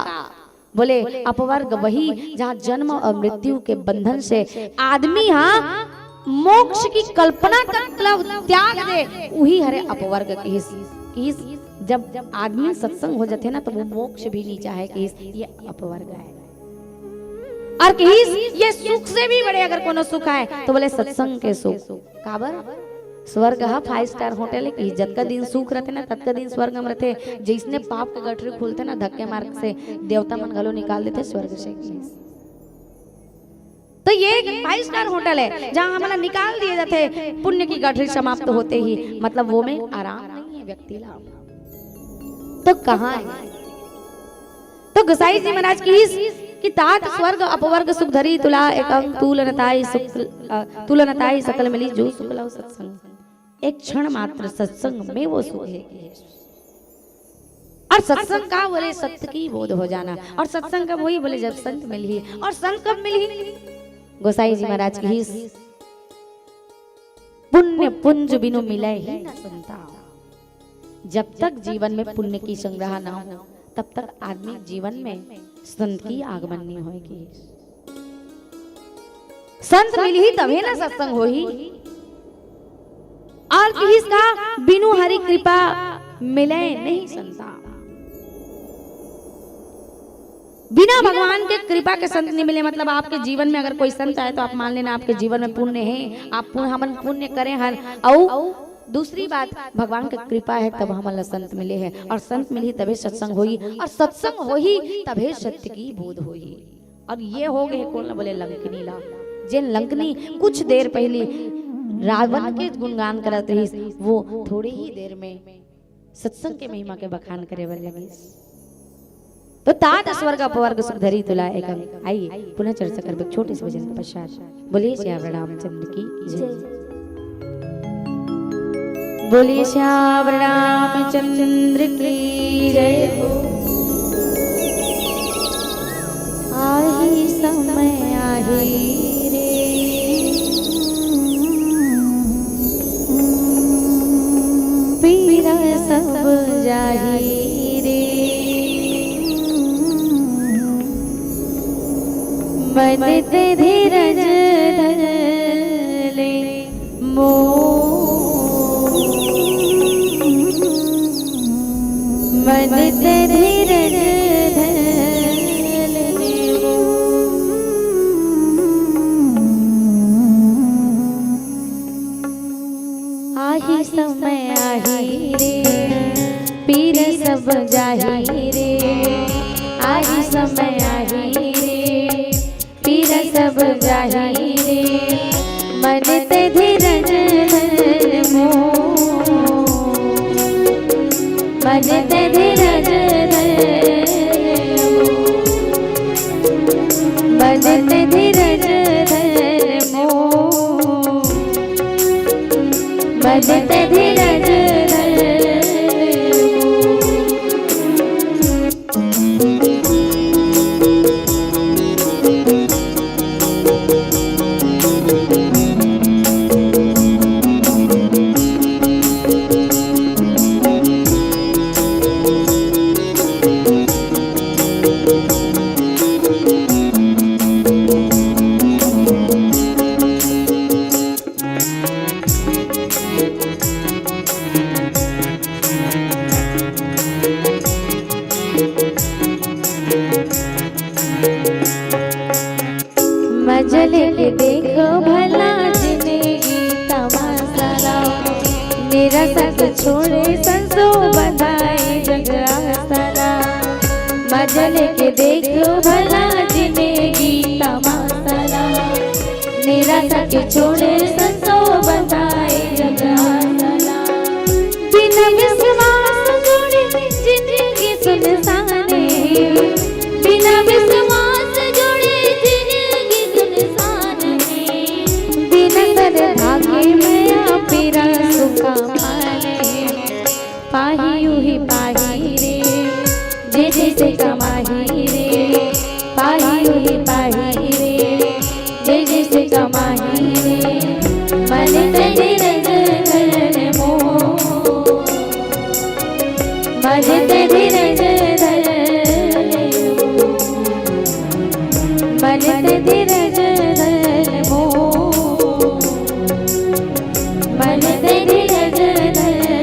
बोले अपवर्ग वही जहाँ जन्म और मृत्यु के बंधन से आदमी हा मोक्ष की कल्पना तक ला त्याग दे, उही हरे अपवर्ग किहिस। किहिस जब आदमी सत्संग हो जाथे ना, तो वो मोक्ष भी नहीं चाहे किहिस, ये अपवर्ग है। और किहिस ये सुख से भी बड़े अगर कोनो सुख आए तो बोले सत्संग के सुख। काबर? स्वर्ग ह फाइव स्टार होटल है कि जतका दिन सुख रथे ना, ततका दिन स्वर्ग में रथे। जैसने पाप के गठरी खुलथे ना, धक्के मार से देवता मन घलो निकाल देथे स्वर्ग से। तो ये एक फाइव स्टार होटल है जहाँ हमला निकाल दिए जाथे पुण्य की गठरी समाप्त होते ही, मतलब वो में आराम नहीं है व्यक्ति ला। तो कहाँ है? तो गोसाई जी महाराज किहिस कि तात स्वर्ग अपवर्ग सुख धरी तुला एकंग तूल न ताहि सुख, अ, तूल न ताहि सकल मिली जो सुख लव सत्संग। एक क्षण मात्र सत्संग में वो सुख है। और सत्संग का बोले सत्य की बोध हो जाना। और सत्संग कब होही बोले जब संत मिलही। और संत कब मिलही? गोसाई जी महाराज किहिस पुण्य पुंज बिनु मिले ही न संता। जब तक जीवन में पुण्य की संग्रह ना हो, तब तक आदमी जीवन में संत की आगमन नहीं होएगी। संत मिलही तभे ना सत्संग होही। और किहिस का बिनु हरि कृपा मिले नहीं संता। बिना भगवान के कृपा के संत नहीं मिले। मतलब आपके जीवन में अगर कोई संत आए तो आप मान लेना आपके जीवन में पुण्य है, आप पुण्य, हमन पुण्य करे हन। अउ दूसरी बात, भगवान के कृपा है तब हमन ला संत मिले है, और संत मिलही तभे सत्संग होही, और सत्संग होही तभे सत्य की बोध होही। और ये हो गए कौन ला बोले लंकनी ला, जेन लंकनी कुछ देर पहली रावण के गुणगान करत रहिस, वो थोड़े ही देर में सत्संग के महिमा के बखान करे बर लगिस। तो तात स्वर्ग अपवर्ग सुख धरी तुला एकंग। आइए पुनः चर्चा करबे छोटे से भजन के पश्चात। बोलिए सियावर रामचंद्र की जय। बोलिए सियावर रामचंद्र की जय हो। आही समय आही रे। मन ते धीरज धर ले मोर, मन ते धीरज धर ले मोर। आही समय आही रे, पीरा सब जाही रे। आही समय आही रे, पीरा सब जाही रे। मन ते धीरज धर मोर, मन ते धीरज धर मोर, मन ते धीरज धर मोर, मन ते धीरज धर मोर। मजा लेके देखो भला जिंदगी तमाशा ला। निराशा के छोड़े संसो बंधाए जग आशा ला। मजा लेके देखो भला जिंदगी तमाशा ला। निराशा के छोड़े संसो बंधाए जग आशा ला। बिना विश्वास जोड़े जिंदगी सुनसान हे। बिना विश्वास जोड़े जिंदगी सुनसान हे। बिना श्रद्धा के मया पीरा सुख अमान हे। पाही उही पाही रे, जे जैसे कमाही रे। पाही उही पाही रे, जे जैसे कमाही रे। मन ते धीरज धर मोर, मन ते धीरज धर मोर, मन ते धीरज धर मोर, मन ते धीरज धर मोर।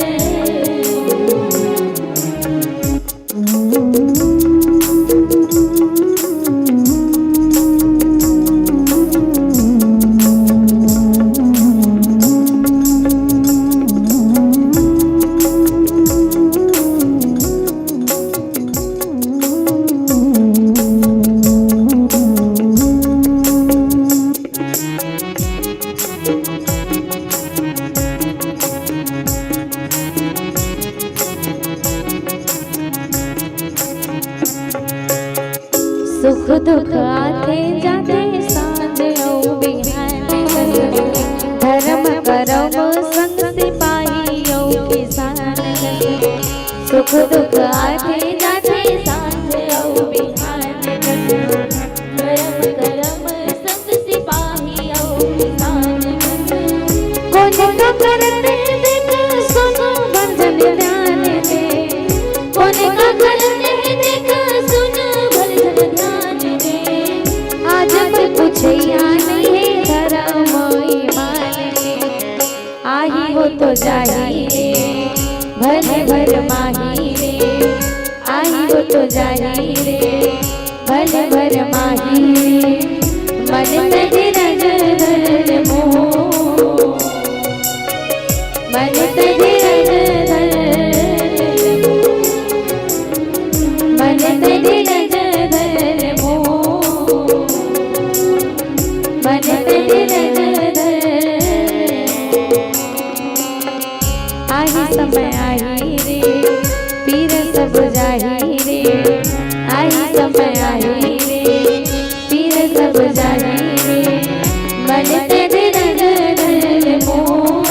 सुख दुख आथे जाथे सांझ अउ बिहान कहिके, धरम करम संग सिपाही अउ किसान कहिके। सुख दुख आथे जाथे सांझ अउ बिहान कहिके, धरम करम संग सिपाही अउ किसान कहिके। कोन का करत हे देख सुन भजन ध्यान दे, कोन का करत हे देख सुन भजन ध्यान दे। आज कोई पूछइया नइ हे धरम ईमान के। आही हो तो जाही रे, भले भर माही रे। आही हो तो जाही रे, भले भर माही रे। मन ते धीरज धर मोर, मन ते धीरज धर मोर, मन ते धीरज धर मोर, मन ते धीरज धर। आही समय आही रे, पीरा सब जाही रे। आही समय आही रे, पीरा सब जाही रे। मन ते धीरज धर मोर,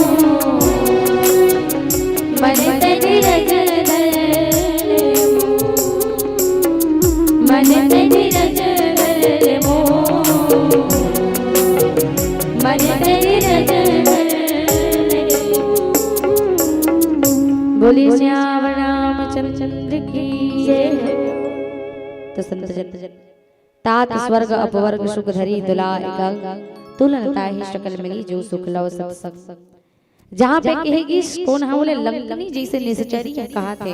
मन ते धीरज धर मोर, मन ते धीरज धर मोर, मन ते धीरज धर मोर। बोलिए सियावर रामचंद्र की जय। तो संत जन तात स्वर्ग अपवर्ग सुख धरी तुला एकंग, तुलन ताहि सकल मिली जो सुख लव सत्संग। जहाँ पे कहे गिस कोन हा बोले, लंकनी जइसे निश्चरी कहाथे,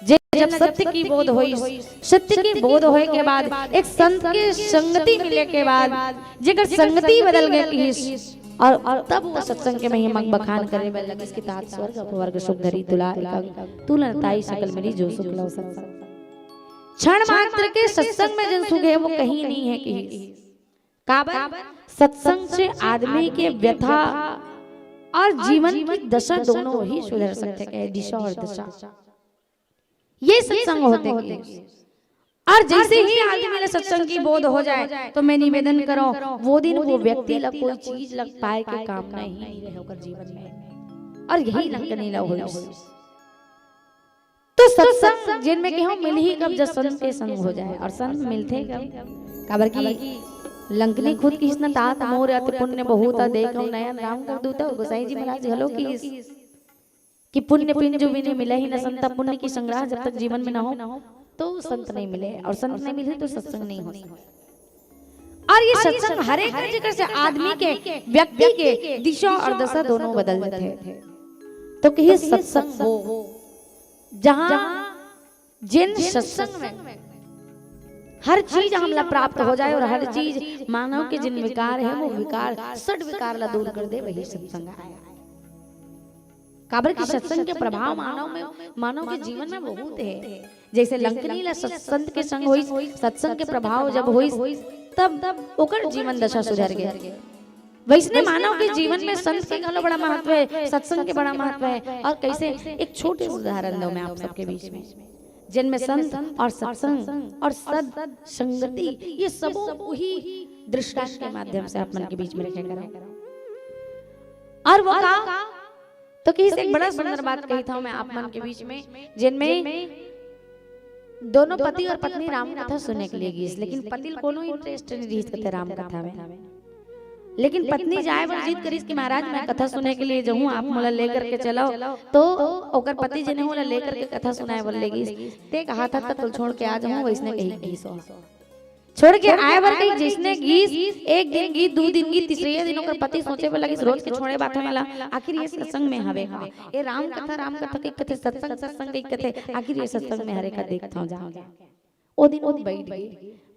जे जब सत्य की बोध होइस, सत्य की बोध होय के बाद एक संत के संगति मिले के बाद जेकर संगति बदल गे कहिस, और तब वो सत्संग के महिमा के बखान करे बर लगिस कि तात स्वर्ग अपवर्ग सुख धरी तुला एकंग, तुलन ताहि सकल मिली जो सुख लव सत्संग। क्षण मात्र के सत्संग में जन सुख हे वो कहीं नहीं है कहिस। काबर? सत्संग से आदमी के व्यथा और जीवन की दशा दोनों ही सुधर सकथे, कहे दिशा और दशा। ये सत्संग होथे कि, और जैसे ही आदमी ला सत्संग की बोध हो जाए तो मैं निवेदन करूं, वो दिन वो व्यक्ति ला कोई चीज ला पाए के कामना ही नहीं रहे ओकर जीवन में। और यही लंकनी ला होइस। तो सत्संग जिन में केहू मिलही कब, जब संत के संग हो जाए। और संत मिलथे कब? काबर कि लंकनी खुद कहिस न, तात मोर अति पुण्य बहुत, देखव नयन राम कर दूत। गोसाई जी महाराज घलो कहिस कि पुण्य पिन जो बिनु मिलही न संत, पुण्य की संग्रह जब तक जीवन में न हो तो संत नहीं मिले, और संत नहीं मिले तो सत्संग नहीं हो। और ये सत्संग हर एक जेकर से आदमी के, व्यक्ति के दिशा और दशा दोनों बदल देथे। तो कहिस सत्संग वो, जहां जिन सत्संग में हर चीज हमला प्राप्त हो जाए और हर चीज मानव के जिन विकार है वो विकार, षड विकार ला दूर कर दे, वही सत्संग आय। काबर कि सत्संग के प्रभाव मानव में, मानव के जीवन में बहुत है। जैसे लंकनी ला सत-, संत के संग होइस, सत्संग के प्रभाव जब होइस, तब ओकर जीवन दशा सुधर गे। वैसने मानव के जीवन में संत के घलो बड़ा महत्व है, सत्संग के बड़ा महत्व है। और कैसे, एक छोटे से उदाहरण दो मैं आप सबके बीच में, जिनमें संत और सत्संग और सद संगति, ये सबो वही दृष्टांत के माध्यम से आप मन के बीच में रखे करो। और वो का, तो कहिस एक बड़ा सुंदर बात कहित हंव मैं आप मन के बीच में, जिनमें दोनों पति और पत्नी राम कथा सुने के लिए गिस, लेकिन पति ल कोनो interest नहीं रहिस कथे राम कथा में। लेकिन पत्नी जाए बर जिद करिस कि महाराज, मैं कथा सुने के लिए जाऊं, आप मोला लेकर के चलो। तो ओकर पति जेन हे ओला लेकर के कथा सुनाए बर ले गिस। ते कहा था, "त तोल छोड़ के आ जाऊं," वैसने कही गिस। छोड़ के आए बर कही, जइसने गिस, एक दिन गिस, दू दिन गिस, तीसरे दिन ओकर पति सोचे बर लगिस, "रोज के छोड़े बात है मला, आखिर ये सत्संग में हवे का? ये राम कथा, राम कथा कही कथे, सत्संग, सत्संग कही कथे, आखिर ये सत्संग में हरे का, देखत हंव जा।" ओ दिन वो बैठ गे।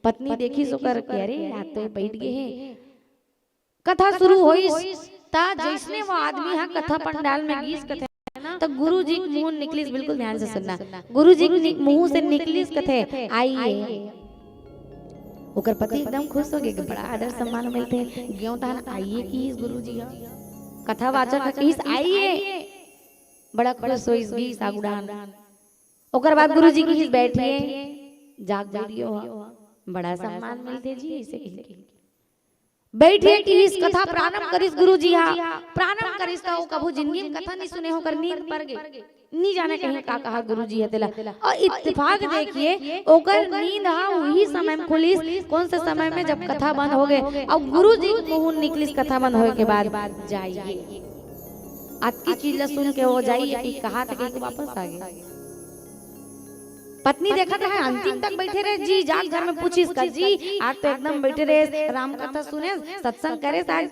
पत्नी देखिस ओकर कि अरे, आज तो ये बैठ गे हे। कथा शुरू होइस, त जइसने वो आदमी ह कथा पंडाल में गिस कथे ना, त गुरुजी के मुंह निकलिस, बिल्कुल ध्यान से सुनना, गुरुजी के नि-, मुंह से निकलिस कथे, "आइए।" ओकर पति एकदम खुश हो गे कि बड़ा आदर सम्मान मिलथे, गेंव तहन आइए किहिस गुरुजी ह, कथावाचक ह किहिस, "आइए।" बड़ा खुश होइस, गिस आगू डहन। ओकर बाद गुरुजी किहिस, "बैठिए।" जाग बैठ गे ओह, "बड़ा सम्मान मिलथे जी," अइसे कहिके। "बैठिए," किहिस, कथा प्रारंभ करिस गुरुजी हा। प्रारंभ करिस त ओ कभू जिंदगी में कथा नइ सुने हो, ओकर नींद पर गे। नइ जाने कहीं का कहा गुरुजी ह तेला। अउ इत्तेफाक देखिए, ओकर नींद हा उही समय में खुलिस, कोन से समय में, जब कथा बंद हो गे अउ गुरुजी के मुंह निकलिस कथा बंद होए के बाद, "जाइए।" अतकी चीज ला सुन के ओ जाइए कहिके कहा त कहिके वापस आ गे। पत्नी देखत रहे, अंतिम तक बैठे रहे जी, जाके घर में पूछिस का, "जी, आज तो एकदम बैठे रहे, राम कथा सुने, सत्संग करे आज,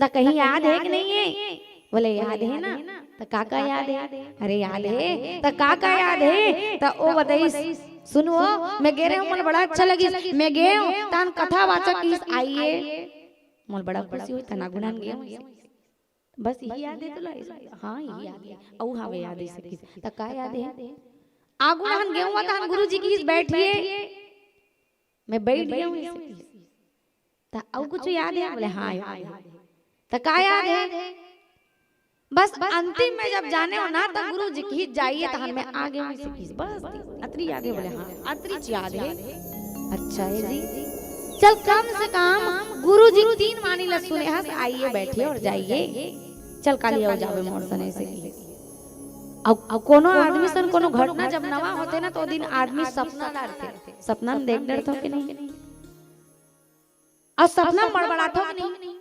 त कहीं याद है कि नहीं है?" बोले, "याद है ना।" "त का का याद है?" "अरे याद है।" "त का का याद है?" त ओ बताइस, "सुनो, मैं गे रहे हूँ, मोला बड़ा अच्छा लगिस, मैं गे हूँ, तहन कथावाचक किहिस आइए, मोला बड़ा खुशी होइस, तहन आगू डहन गे हूँ।" बस इही याद हे तोला? हाँ, इही याद हे। अउ हवे याद हे, अइसे किहिस। त का याद हे? आगू डहन गेंव तहन गुरुजी किहिस, "बैठिए।" मैं बैठ गे हूँ, अइसे किहिस। त अउ कुछु याद हे? बोले, "हाँ, याद हे।" त का याद हे? बस अंतिम में जब जाने हो ना, त गुरुजी किहिस, "जाइए," तहन मैं आ गे हूँ, अइसे किहिस। बस अतरी याद हे? बोले, "हाँ, अतरीच याद हे।" अच्छा हे जी, चल कम से कम गुरुजी तीन वाणी ला सुने हस, "आइए, बैठिए और जाइए।" चल काली अउ जाबे मोर सने, अइसे किहिस। अउ, अउ कोनो आदमी सन कोनो घटना जब नवा होथे ना, त ओ दिन आदमी सपना डारथे। सपना में देख डरथो कि नहीं? अउ सपना में बड़बड़ाथो कि नहीं?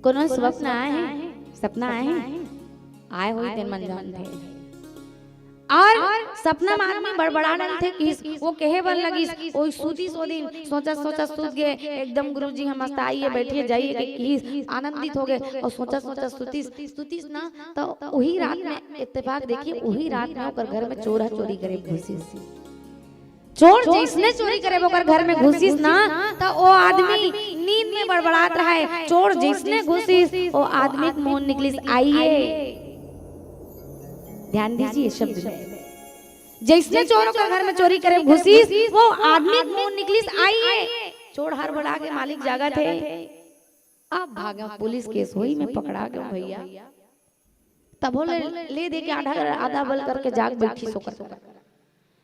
कोनो स्वप्न आए हे? सपना आए हे? आए होही तेन मन जानथे। और सपना म आदमी बड़बड़ा डरथे किहिस, वो कहे बर लगिस, वो सुतिस ओ दिन, सोचत सोचत सुत गे, एकदम गुरुजी ह मस्त आइए, बैठिए, जाइए के किहिस, आनंदित हो गे, और सोचत सोचत सुतिस, सुतिस ना, तो वही रात में इत्तेफाक देखिए, वही रात में ओकर घर में चोर ह चोरी करे घुसिस। चोर जैसने चोरी करे ओकर घर में घुसिस ना, त ओ आदमी नींद में बड़बड़ात रहे। चोर जैसने घुसिस, ओ आदमी के मुंह निकलिस, "आइए।" ध्यान दीजिए शब्द में। जैसने चोर ओकर घर में चोरी करे घुसिस, वो आदमी के मुंह निकलिस, "आइए।" चोर हड़बड़ा के, "मालिक जागत हे।" अब भागे पुलिस केस होई, मैं पकड़ा गयो भैया। तभो ले, ले दे के आधा, आधा बल करके जाग बैठिस ओकर।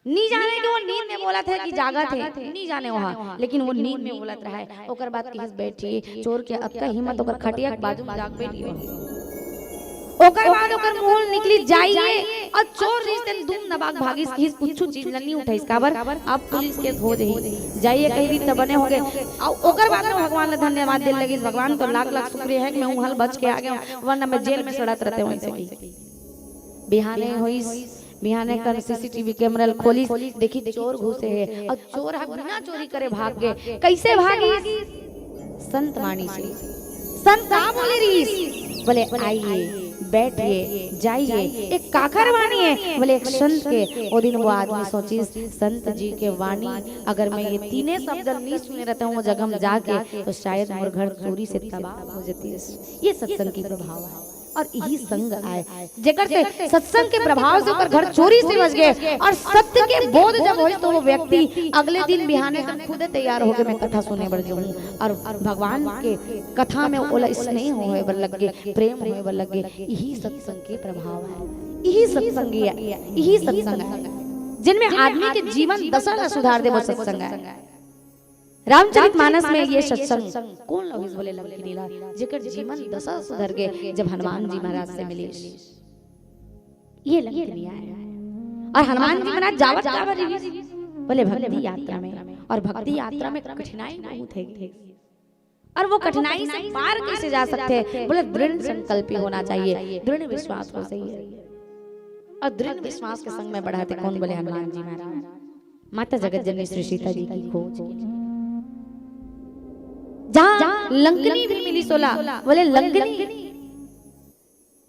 नी जाने कि वो नींद में बोलत हे कि जागत हे, नी जाने वहाँ, लेकिन वो नींद में बोलत रहे। ओकर बाद किहिस, "बैठिए।" चोर के अतका हिम्मत, ओकर खटिया के बाजू में जाग बैठिए। ओकर बाद ओकर मुंह निकलिस, "जाइए।" और चोर रिस तेन दुम दबा के भागिस, किहिस, "कुछु चीज ल नी उठाइस, काबर अब पुलिस केस हो जाही, जाइए कहि दिस त बने होगे।" और ओकर बाद में भगवान ल धन्यवाद दे लगिस, "भगवान, तोर लाख लाख शुक्रिया हे कि मैं उहाँ ले बच के आ गेंव, वरना मैं जेल में सड़त रहतेंव वैसे ही।" बिहाने होइस, बिहाने कन सीसीटीवी कैमरा ल खोलिस, देखिस चोर घुसे हे, और चोर ह बिना चोरी करे भाग गे। कैसे भागिस? संत वाणी से। संत का बोले रिहिस? बोले, "आइए, बैठिए, जाइए।" एक काखर वाणी हे? बोले, "एक संत के।" ओ दिन वो आदमी सोचिस, "संत जी के वाणी, अगर मैं ये तीने शब्द नी सुने रहतेंव वो जगह में जाके, तो शायद मोर घर चोरी से तबाह हो जातिस।" ये सत्संग के प्रभाव हे। और यही संग आय, जेकर से सत्संग के प्रभाव से ओकर घर चोरी से बच गे। और सत्य के बोध जब होइस, तो वो व्यक्ति अगले दिन बिहाने तक खुदे तैयार होके मैं कथा सुने बर जाहूं। और भगवान के कथा में ओला स्नेह होय बर लग गे, प्रेम होय बर लग गे। यही सत्संग के प्रभाव हे, यही सत्संग हे, यही सत्संग हे, जिनमें आदमी के जीवन दशा ला सुधार दे, वो सत्संग हे। रामचरित मानस में ये सत्संग कोन ला होइस बोले लंकिनी ला, जेकर जीवन दशा सुधर गे जब हनुमान जी महाराज से मिलिस। ये लंकिनी आय। और हनुमान जी महाराज जावत काबर रिहिस? बोले भक्ति यात्रा में। और भक्ति यात्रा में कठिनाई बहुत हे। और वो कठिनाई से पार कैसे जा सकथे? बोले दृढ़ संकल्पी होना चाहिए, दृढ़ विश्वास हो चाहिए। और दृढ़ विश्वास के संग में बढ़ाथे कोन? बोले हनुमान जी महाराज। माता जगत जननी श्री सीता जी की खोज। जहाँ लंकिनी भी मिलिस ओला, बोले लंकिनी,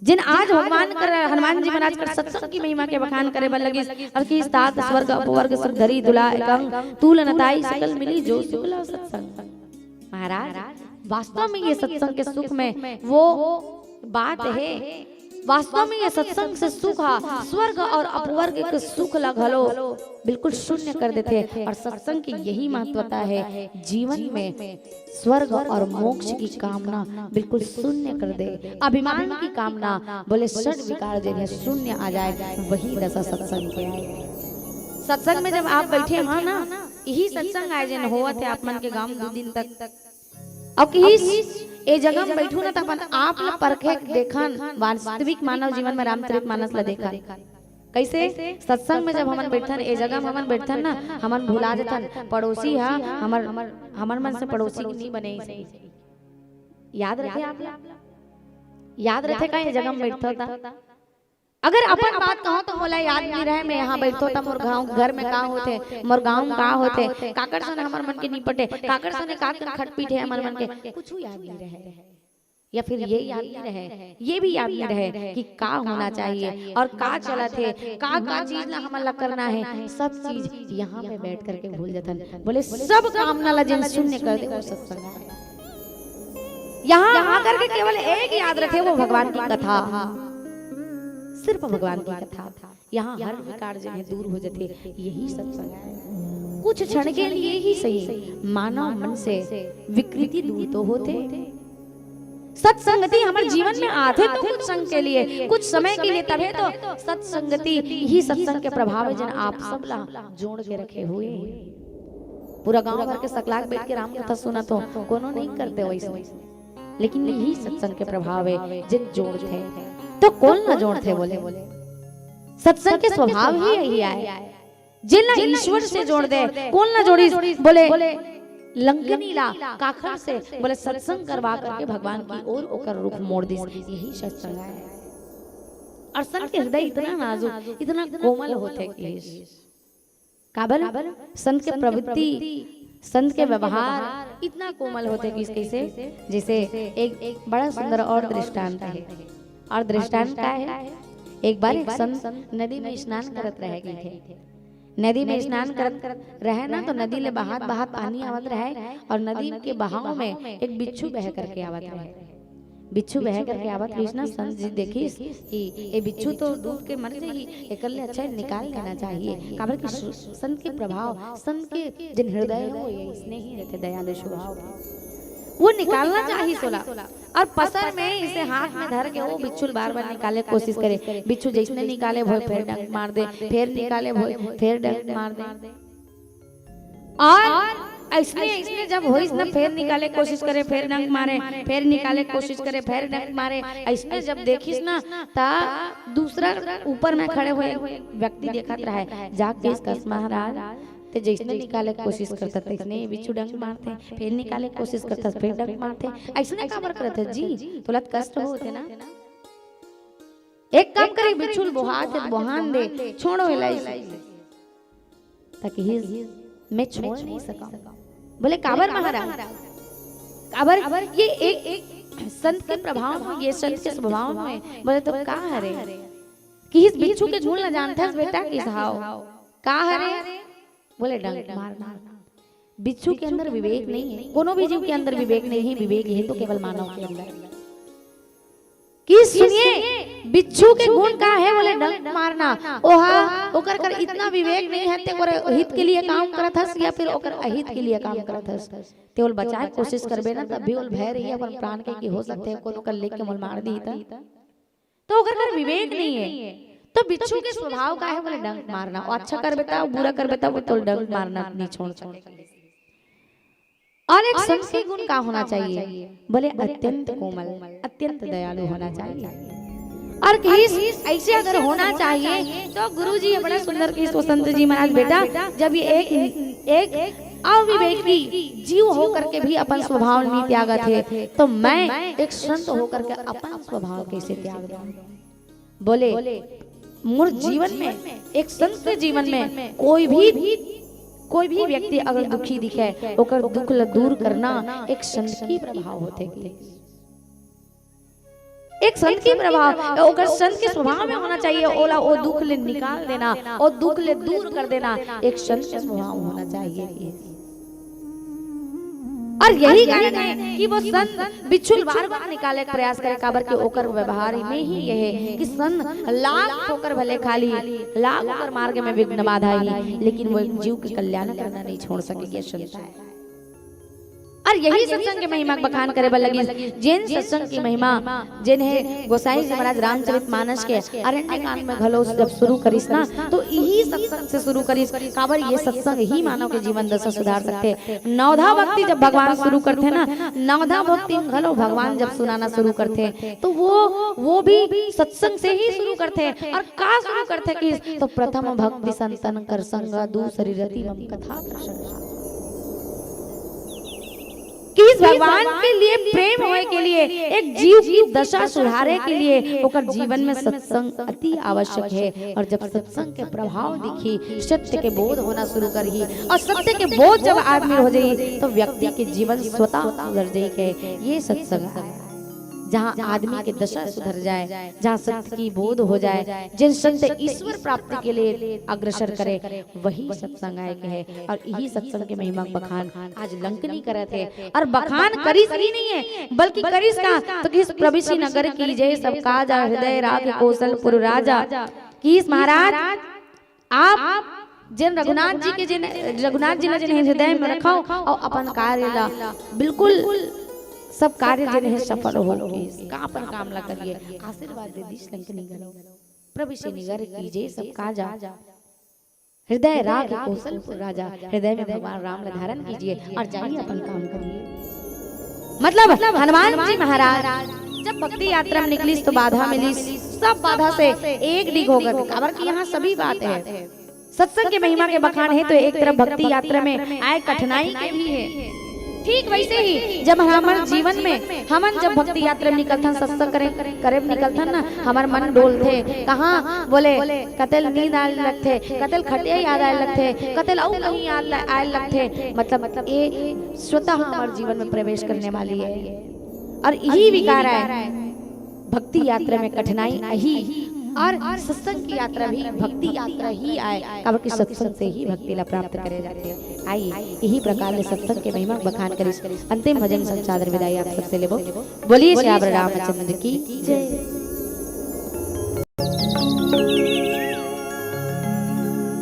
जिन आज भगवान कर, हनुमान जी महाराज कर सत्संग की महिमा के बखान करे बर लगिस, और किहिस तात स्वर्ग अपवर्ग सुख धरी दुलाय एक अंग, तूल न ताई सकल मिली जो सुख लव सत्संग। महाराज, वास्तव में ये सत्संग के सुख में वो बात हे, वास्तव में ये सत्संग से सुख हा, स्वर्ग और अपवर्ग के सुख ला घलो बिल्कुल शून्य कर देथे। और सत्संग की यही महत्वता हे, जीवन में स्वर्ग और मोक्ष की कामना बिल्कुल शून्य कर दे। अभिमान की कामना, बोले षड विकार जिन्हें शून्य आ जाए, वही दशा सत्संग के आय। सत्संग में जब आप बैठे हो ना, यही सत्संग आय जिन होवत हे आप मन के गांव दू दिन तक। अउ किहिस, ए जगह में बैठू ना, त अपन आप ला परखे देखन, वास्तविक मानव जीवन में रामचरित मानस ला देखन। कैसे? सत्संग में जब हमन बैठन, ए जगह में हमन बैठन ना, हमन भुला जथन, पड़ोसी हा हमर, हमर मन से पड़ोसी नहीं बने। याद रथे आप ला? याद रथे का ए जगह में बैठथो ता? अगर अपन बात कहूं तो मोला याद नहीं रहे, मैं यहाँ बैठो त मोर गांव, घर में का होथे, मोर गांव में का होथे, काकर सन हमर मन के निपटे, काकर सन का खटपीट हे हमर मन के, कुछ याद नहीं रहे। या फिर ये याद नहीं रहे, ये भी याद नहीं रहे कि का होना चाहिए और का चलत हे, का का चीज ला हमन ला करना हे, सब चीज यहाँ पे बैठ करके भूल जथन। बोले सब कामना ला जिन शून्य कर दे, वो सत्संग हे। यहाँ आकर के केवल एक याद रखे, वो भगवान की कथा, सिर्फ भगवान की कथा। यहाँ हर विकार जिन्हें दूर हो जाते, यही सत्संग हे। कुछ क्षण के लिए ही सही, मानव मन से विकृति दूर तो होते। सत्संगति हमर जीवन में आथे तो कुछ संग के लिए, कुछ समय के लिए, तभे तो सत्संगति ही सत्संग के प्रभाव हे, जिन आप सब ला जोड़ के रखे हुए। पूरा गांव भर के सकलाक बैठ के राम कथा सुनत हो, कोनो नहीं करते वैसे। लेकिन यही सत्संग के प्रभाव हे, जिन जोड़थे। तो कोन ला जोड़थे बोले? सत्संग के स्वभाव ही यही आय, जिन ला ईश्वर से जोड़ दे। कोन ला जोड़िस बोले? लंकिनी ला। काखर से बोले? सत्संग करवा करके भगवान की ओर ओकर रुख मोड़ दिस। यही सत्संग आय। और संत के हृदय इतना नाजुक, इतना कोमल होथे कि काबर संत के प्रवृत्ति, संत के व्यवहार इतना कोमल होथे कि कइसे, जइसे एक बड़ा सुंदर और दृष्टांत हे। और दृष्टांत का हे? एक बार एक संत नदी में स्नान करत रहे थे। नदी में स्नान करत रहे ना, तो नदी ले बहात बहात पानी आवत रहे और नदी के बहाव में एक बिच्छू बह करके आवत रहे। बिच्छू बह करके आवत रहिस ना, संत जी देखिस कि ए बिच्छू तो डूब के मर जाही, एकर ले अच्छा निकाल लेना चाहिए। काबर कि सु-, संत के प्रभाव, संत के जिन हृदय हो, ये स्नेही रहते, दयालु स्वभाव के। वो निकालना चाहिए सोला। और पसर में इसे हाथ में धर के वो बिच्छू बार बार निकाले कोशिश करे। बिच्छू जइसने निकाले भोय, फेर डंक मार दे, फेर निकाले भोय, फेर डंक मार दे। और अइसने, अइसने जब होइस ना, फेर निकाले कोशिश करे, फेर डंक मारे, फेर निकाले कोशिश करे, फेर डंक मारे। अइसने जब देखिस ना, ता दूसरा ऊपर में खड़े हुए व्यक्ति देखत रहे, जाके कहिस, महाराज, ते जइसने निकाले कोशिश करथस, तइसने बिच्छू डंक मारथे, फेर निकाले कोशिश करथस, फेर डंक मारथे, अइसने काबर करथस जी? तोला कष्ट होथे ना? एक काम करे, बिच्छू ल बोहात हे, बोहान दे, छोड़ो एला। त कहिस, मैं छोड़ नहीं सकंव। बोले, काबर महाराज? काबर ये एक, एक संत के प्रभाव में, ये संत के स्वभाव में। बोले, तो का हरे? कहिस, बिच्छू के गुण ला जानथस बेटा, कहिस, हाव। का हरे? बोले, डंक मारना। बिच्छू के अंदर विवेक नहीं है, कोनो भी जीव के अंदर विवेक नहीं है, विवेक ये तो केवल मानव के अंदर। कि सुनिए, बिच्छू के गुण का है? बोले, डंक मारना। ओहा, ओकर कर इतना विवेक नहीं है, ते ओकर हित के लिए काम करत हस या फिर ओकर अहित के लिए काम करत हस? ते ओल बचाए के कोशिश करबे ना, तब भी ओल भय रही अपन प्राण के कि हो सकथे कोनो कर लेके मोल मार दी त। तो ओकर कर विवेक नहीं है। तो बिच्छू के स्वभाव का है? बोले, डंक मारना। वो अच्छा करबे त, बुरा करबे त, वो तोल डंक मारना नहीं छोड़ सके। और एक संत के गुण का होना चाहिए? बोले, अत्यंत कोमल, अत्यंत दयालु होना चाहिए। और कहिस, ऐसे अगर होना चाहिए तो गुरु जी बड़ा सुंदर कहिस, वसंत जी महाराज, बेटा, जब ये एक, एक अविवेकी जीव होकर के भी अपन स्वभाव नहीं त्यागत हे, तो मैं एक संत होकर के अपन स्वभाव कैसे त्याग दूं? बोले, मोर जीवन में, एक संत के जीवन में कोई भी, कोई भी व्यक्ति अगर दुखी दिखे, ओकर दुख ल दूर करना एक संत की प्रभाव होथे। एक संत की प्रभाव, ओकर संत के स्वभाव में होना चाहिए, ओला ओ दुख ले निकाल देना, ओ दुख ले दूर कर देना, एक संत के स्वभाव होना चाहिए। और यही कारण है कि वो संत बिच्छू ल बार-बार निकाले के प्रयास करे, काबर के ओकर व्यवहार में ही ये है कि संत लाख ठोकर भले खा ली, लाख ओकर मार्ग में विघ्न बाधा ही, लेकिन वो एक जीव के कल्याण करना नहीं छोड़ सके, ये संत है। और यही सत्संग के महिमा के बखान करे बर लगिस। जेन सत्संग की महिमा, जेन हे गोसाई जी महाराज रामचरित मानस के अरण्य कांड में घलो जब शुरू करिस ना, तो यही सत्संग से शुरू करिस। काबर ये सत्संग ही मानव के जीवन दशा सुधार सकथे। नवधा भक्ति जब भगवान शुरू करथे ना, नवधा भक्ति में घलो भगवान जब सुनाना शुरू करथे, तो वो, वो भी सत्संग से ही शुरू करथे। और का शुरू करथे कि तो प्रथम भक्ति संतन कर संग, दूसरी रति मम कथा प्रसंग। कि इस भगवान के लिए प्रेम होए के लिए, एक जीव की दशा सुधारे के लिए ओकर जीवन में सत्संग अति आवश्यक है। और जब सत्संग के प्रभाव दिखी, सत्य के बोध होना शुरू करही, और सत्य के बोध जब आदमी हो जाई, तो व्यक्ति के जीवन स्वतः सुधर जाई। के ये सत्संग है, जहाँ आदमी के दशा सुधर जाए, जहाँ सत्य की बोध हो जाए, जिन सत्य ईश्वर प्राप्ति के लिए अग्रसर करे, वही सत्संग आय के है। और यही सत्संग के महिमा के बखान आज लंकनी करत हे। और बखान करिस ही नहीं है, बल्कि करिस का, तो कहिस, प्रभु श्री नगर की जय, सब काज हृदय राख कौशलपुर राजा। कहिस महाराज, आप जिन रघुनाथ जी के, जिन रघुनाथ जी ला जिन हृदय में रखव और अपन कार्य ला बिल्कुल सब कार्य जिन हे सफल हो, का अपन काम ला करिए, आशीर्वाद दे दिस लंकनी घलो। प्रभु श्री नगर की जय, सब काज हृदय राख कौशलपुर राजा, हृदय में भगवान राम ला धारण कीजिए और जाइए अपन काम करिए। मतलब हनुमान जी महाराज जब भक्ति यात्रा में निकलिस तो बाधा मिलिस, सब बाधा से एक डिग हो गए, काबर कि यहाँ सभी बात है। सत्संग के महिमा के बखान है तो एक तरफ भक्ति यात्रा में आए कठिनाई के भी है, ठीक वैसे ही जब हमर जीवन में हमन जब भक्ति यात्रा में निकलथन, सत्संग करे, करे में निकलथन ना, हमर मन डोलथे। कहाँ बोले, कतेल नींद आए लगथे, कतेल खटिया याद आए लगथे, कतेल अउ कहीं याद ला-, आए लगथे। मतलब, मतलब ये स्वतः हमर जीवन में प्रवेश करने वाली है। और यही विकार है। भक्ति यात्रा में कठिनाई आही और सत्संग की यात्रा भी भक्ति यात्रा ही आए, काबर कि सत्संग से ही भक्ति ला प्राप्त करे जाथे। आइए, यही प्रकार ले सत्संग के महिमा बखान करिस। अंतिम भजन संचार विदाई आप सबसे लेबो। बोलिए सियावर रामचंद्र की जय।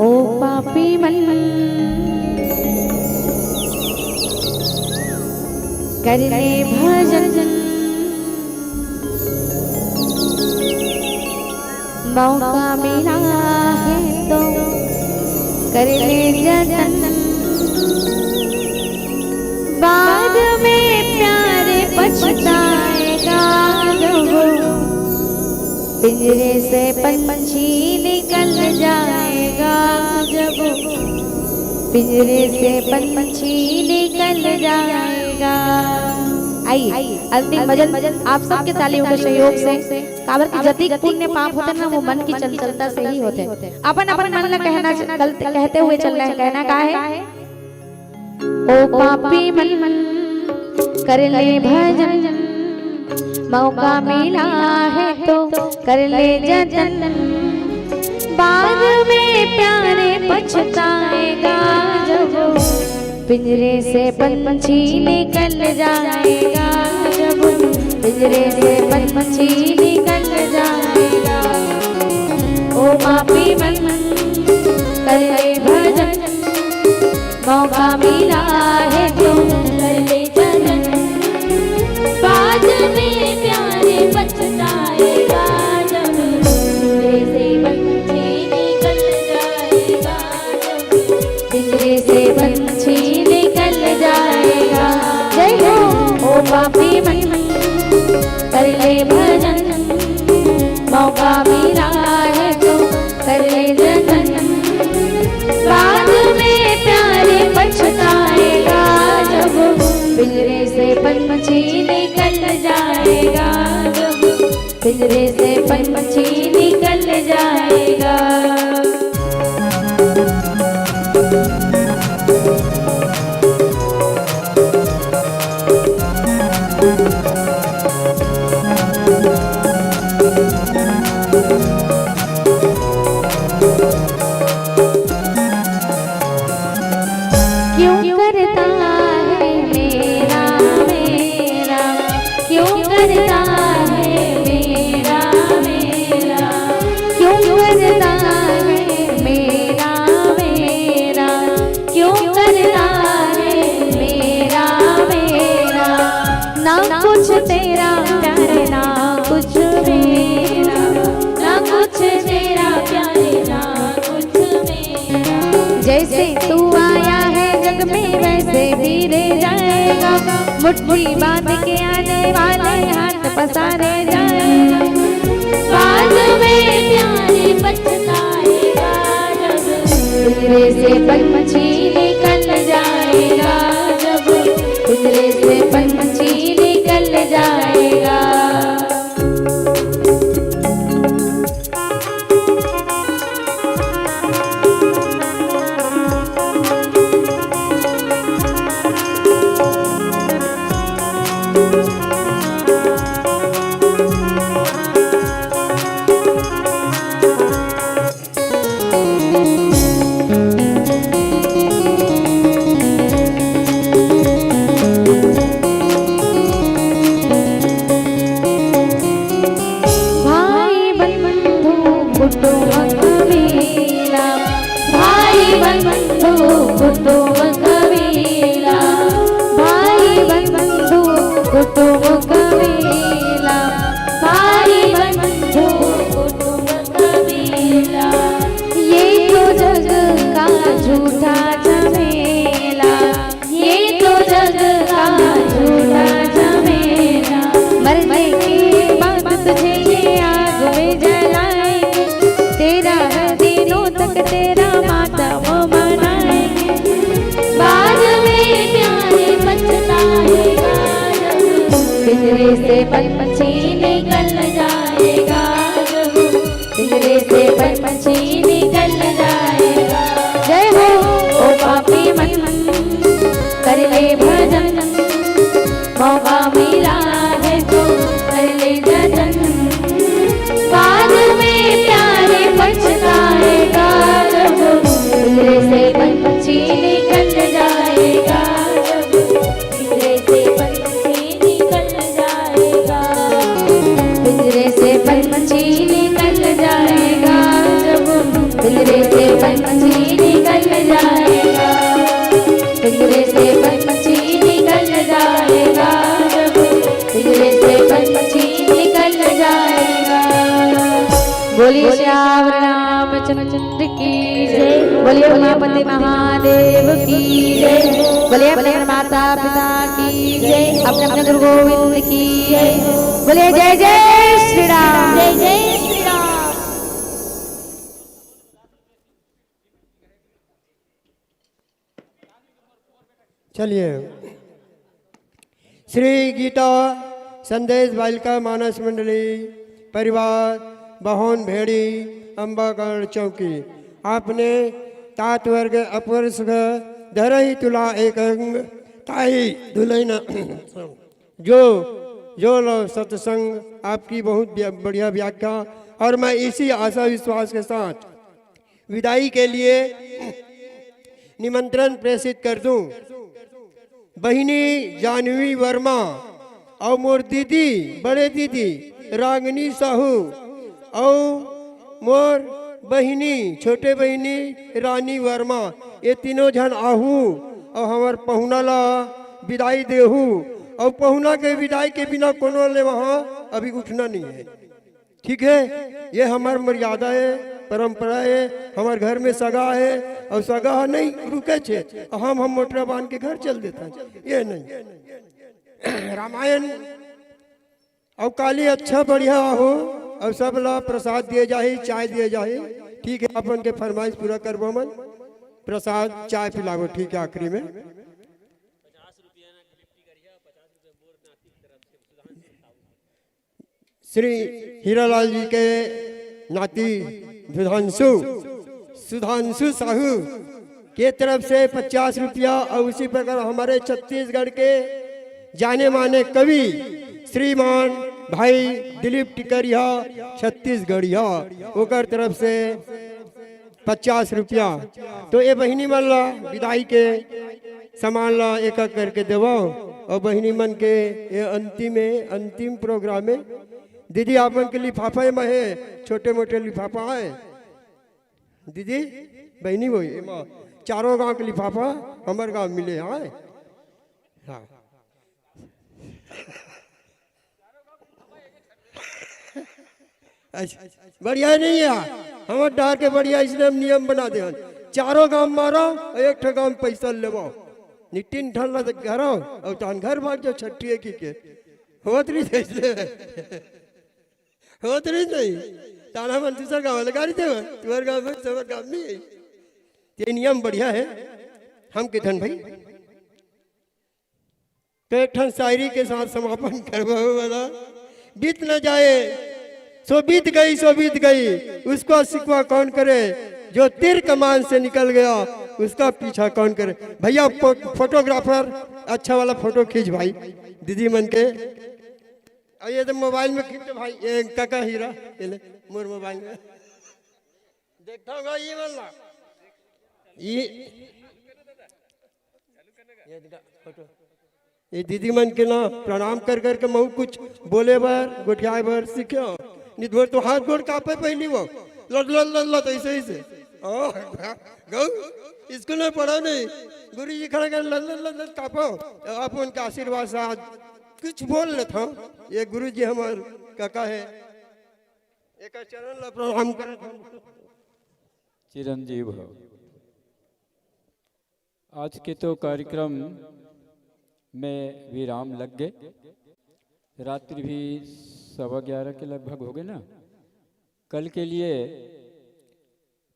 ओ पापी मन, कर ले भजन, मौका मिला है तो कर ले जतन। बाद में प्यारे पछताएगा जब पिंजरे से पंछी निकल जाएगा, जब पिंजरे से पंछी निकल जाएगा। आइए, अंतिम भजन आप सबके तालियों के सहयोग से, काबर कि जतिक पुण्य पाप होथे ना, वो मन की चंचलता से ही होथे। अपन अपन मन ला कहना च-, कल-, कहते हुए चलना है। कहना का है? ओ पापी मन, कर ले भजन, मौका मिला है तो कर ले जतन। बाद में प्यारे पछताएगा जब पिंजरे से पंछी निकल जाएगा, जब पिंजरे से पंछी निकल जाएगा। ओ पापी मन, कर ले भजन, मौका मिला है तो कर ले जतन। बाद में प्यारे पछताएगा जब पिंजरे से पंछी निकल जाएगा, जब पिंजरे से पंछी निकल जाएगा। जय हो। ओ पापी मन, कर ले भजन, मौका मिला है तो कर ले जतन। बाद में प्यारे पछताएगा जब पिंजरे से पंछी निकल जाएगा, जब पिंजरे से पंछी निकल जाएगा। क्यों करता है मेरा, मेरा, क्यों करता है मेरा, मेरा, क्यों करता है मेरा, मेरा, क्यों करता है मेरा, मेरा? ना कुछ तेरा प्यारे, ना कुछ मेरा, ना कुछ तेरा प्यारे, ना कुछ मेरा। जैसे तू आया है जग में, वैसे भी ले जाएगा। मुट्ठी बांध के आने वाले हाथ पसारे जाएगा। बाद में प्यारे पछताएगा जब पिंजरे से पंछी निकल जाएगा, जब पिंजरे से पंछी निकल जाएगा। भाई बंधु कुटुंब कबीला, भाई बंधु कुटुंब कबीला, भाई बंधु कुटुंब कबीला, भाई बंधु कुटुंब कबीला। ये तो जग का झूठा झमेला, ये तो जग का झूठा झमेला। मरने के बाद तुझे ये आग में जलाएंगे, तेरा हर दिनों तक तेरा मातम मनाएंगे। पिंजरे से पंछी निकल जाएगा जब, पिंजरे से पंछी निकल जाएगा। जय हो। ओ पापी मन, कर ले भजन, मौका मिला है तो कर ले जतन। बाद में प्यारे पछताएगा जब, पिंजरे से पंछी निकल जाएगा जब, पिंजरे से पंछी निकल जाएगा। पिंजरे से पंछी निकल जाएगा जब, पिंजरे से पंछी निकल जाएगा। पिंजरे से पंछी निकल जाएगा जब, पिंजरे से पंछी निकल जाएगा। बोलिए सियावर रामचंद्र की जय। बोलिए उमापति महादेव की जय। बोलिए अपने अपने माता पिता की जय। अपने अपने गुरु गोविंद की जय। बोलिए जय जय श्री राम। जय जय श्री राम। चलिए, श्री गीता संदेश बालिका मानस मंडली परिवार बहोन भेड़ी अम्बागढ़ चौकी, आपने तात वर्ग अपर सुख धरही तुला एक अंग ताई दुलैना जो जो लो सत्संग, आपकी बहुत व्या- बढ़िया व्याख्या। और मैं इसी आशा विश्वास के साथ विदाई के लिए निमंत्रण प्रेषित कर दूं। बहिनी जानवी वर्मा और मोर दीदी, बड़े दीदी रागिनी साहू और मोर बहिनी, छोटे बहिनी रानी वर्मा, ये तीनों झन आहू और हमर पहुना ला विदाई देहू। और पहुना के विदाई के बिना कोनो ले वहाँ अभी उठना नहीं है। ठीक है, ये हमर मर्यादा है, परंपरा है, हमर घर में सगा है और सगा नहीं रुके छे, हम हम मोटरा बांध के घर चल देता है। ये नहीं। रामायण और काली अच्छा बढ़िया हो और सब ला प्रसाद दिए जाही, चाय दिए जाही। ठीक है, अपन के फरमाइश पूरा करबो मन, प्रसाद चाय पिलाबो। ठीक है, आखिरी में श्री हीरालाल जी के नाती सुधांशु, सुधांशु साहू के तरफ से पचास रुपया और उसी प्रकार हमारे छत्तीसगढ़ के जाने माने कवि श्रीमान भाई दिलीप टिकरिया छत्तीसगढ़िया, ओकर तरफ से पचास रुपया। तो ये बहिनी मन ला विदाई के सामान ला एक एक करके देवो और बहिनी मन के ये अंतिम है, अंतिम प्रोग्राम है। दीदी, आप मन के लिफाफा एमा है, छोटे मोटे लिफाफा है। दीदी, बहिनी वो एमा चारों गांव के लिफाफा हमर गांव मिले है। हाँ। अच्छा, बढ़िया नहीं है। हमर डार के बढ़िया इसने हम नियम बना दे हन। चारों गांव मारो और एक ठो गांव पैसा लेवो। नितिन ढल्ला से घरो और तान घर भाग जाओ छट्टी की के। होत रही जैसे। होत रही नहीं। ताना मन दूसर गांव लगा रही थे, तुम्हारे गांव में, तुम्हारे गांव नहीं है। ये नियम बढ़िया है। हम के धन भाई तो एक ठन शायरी के साथ समापन करबो वाला। बीत न जाए, सो बीत गई, सो बीत गई, उसका शिकवा कौन करे? जो तीर कमान से निकल गया, उसका पीछा कौन करे? भैया, फो-, फोटोग्राफर, अच्छा वाला फोटो खींच भाई, दीदी मन के। और ये तो मोबाइल में खींच भाई, ये काका हीरा, ये ले, मोर मोबाइल में। देखता होगा ये वाला। ये ये दिखा फोटो। ये दीदी मन के ना प्रणाम कर करके महू कुछ बोले बर, गोठियाए बर सीखे। नित भर तो हाथ गोड़ कांपे पहली वो। लड़, लड़, लड़, लड़, ऐसे, ऐसे। ओ, गऊ, स्कूल में पढ़ा नहीं। गुरु जी खड़ा कर, लड़, लड़, लड़, लड़, कांपो। आप उनका आशीर्वाद से आज कुछ बोल लेता हूँ। ये गुरु जी हमार काका है। एक चरण ला प्रणाम कर। चिरंजीव हो। आज के तो कार्यक्रम में विराम लग गए। रात्रि भी सवा ग्यारह के लगभग हो गए ना। कल के लिए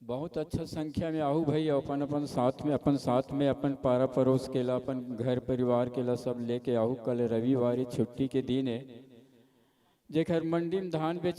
बहुत अच्छा संख्या में आहू भाई, अपन अपन साथ में, अपन साथ में अपन पारा पड़ोस के ला, अपन घर परिवार के ला सब लेके आहू। कल रविवार हे, छुट्टी के दिन हे, जेकर मंडी में धान बेच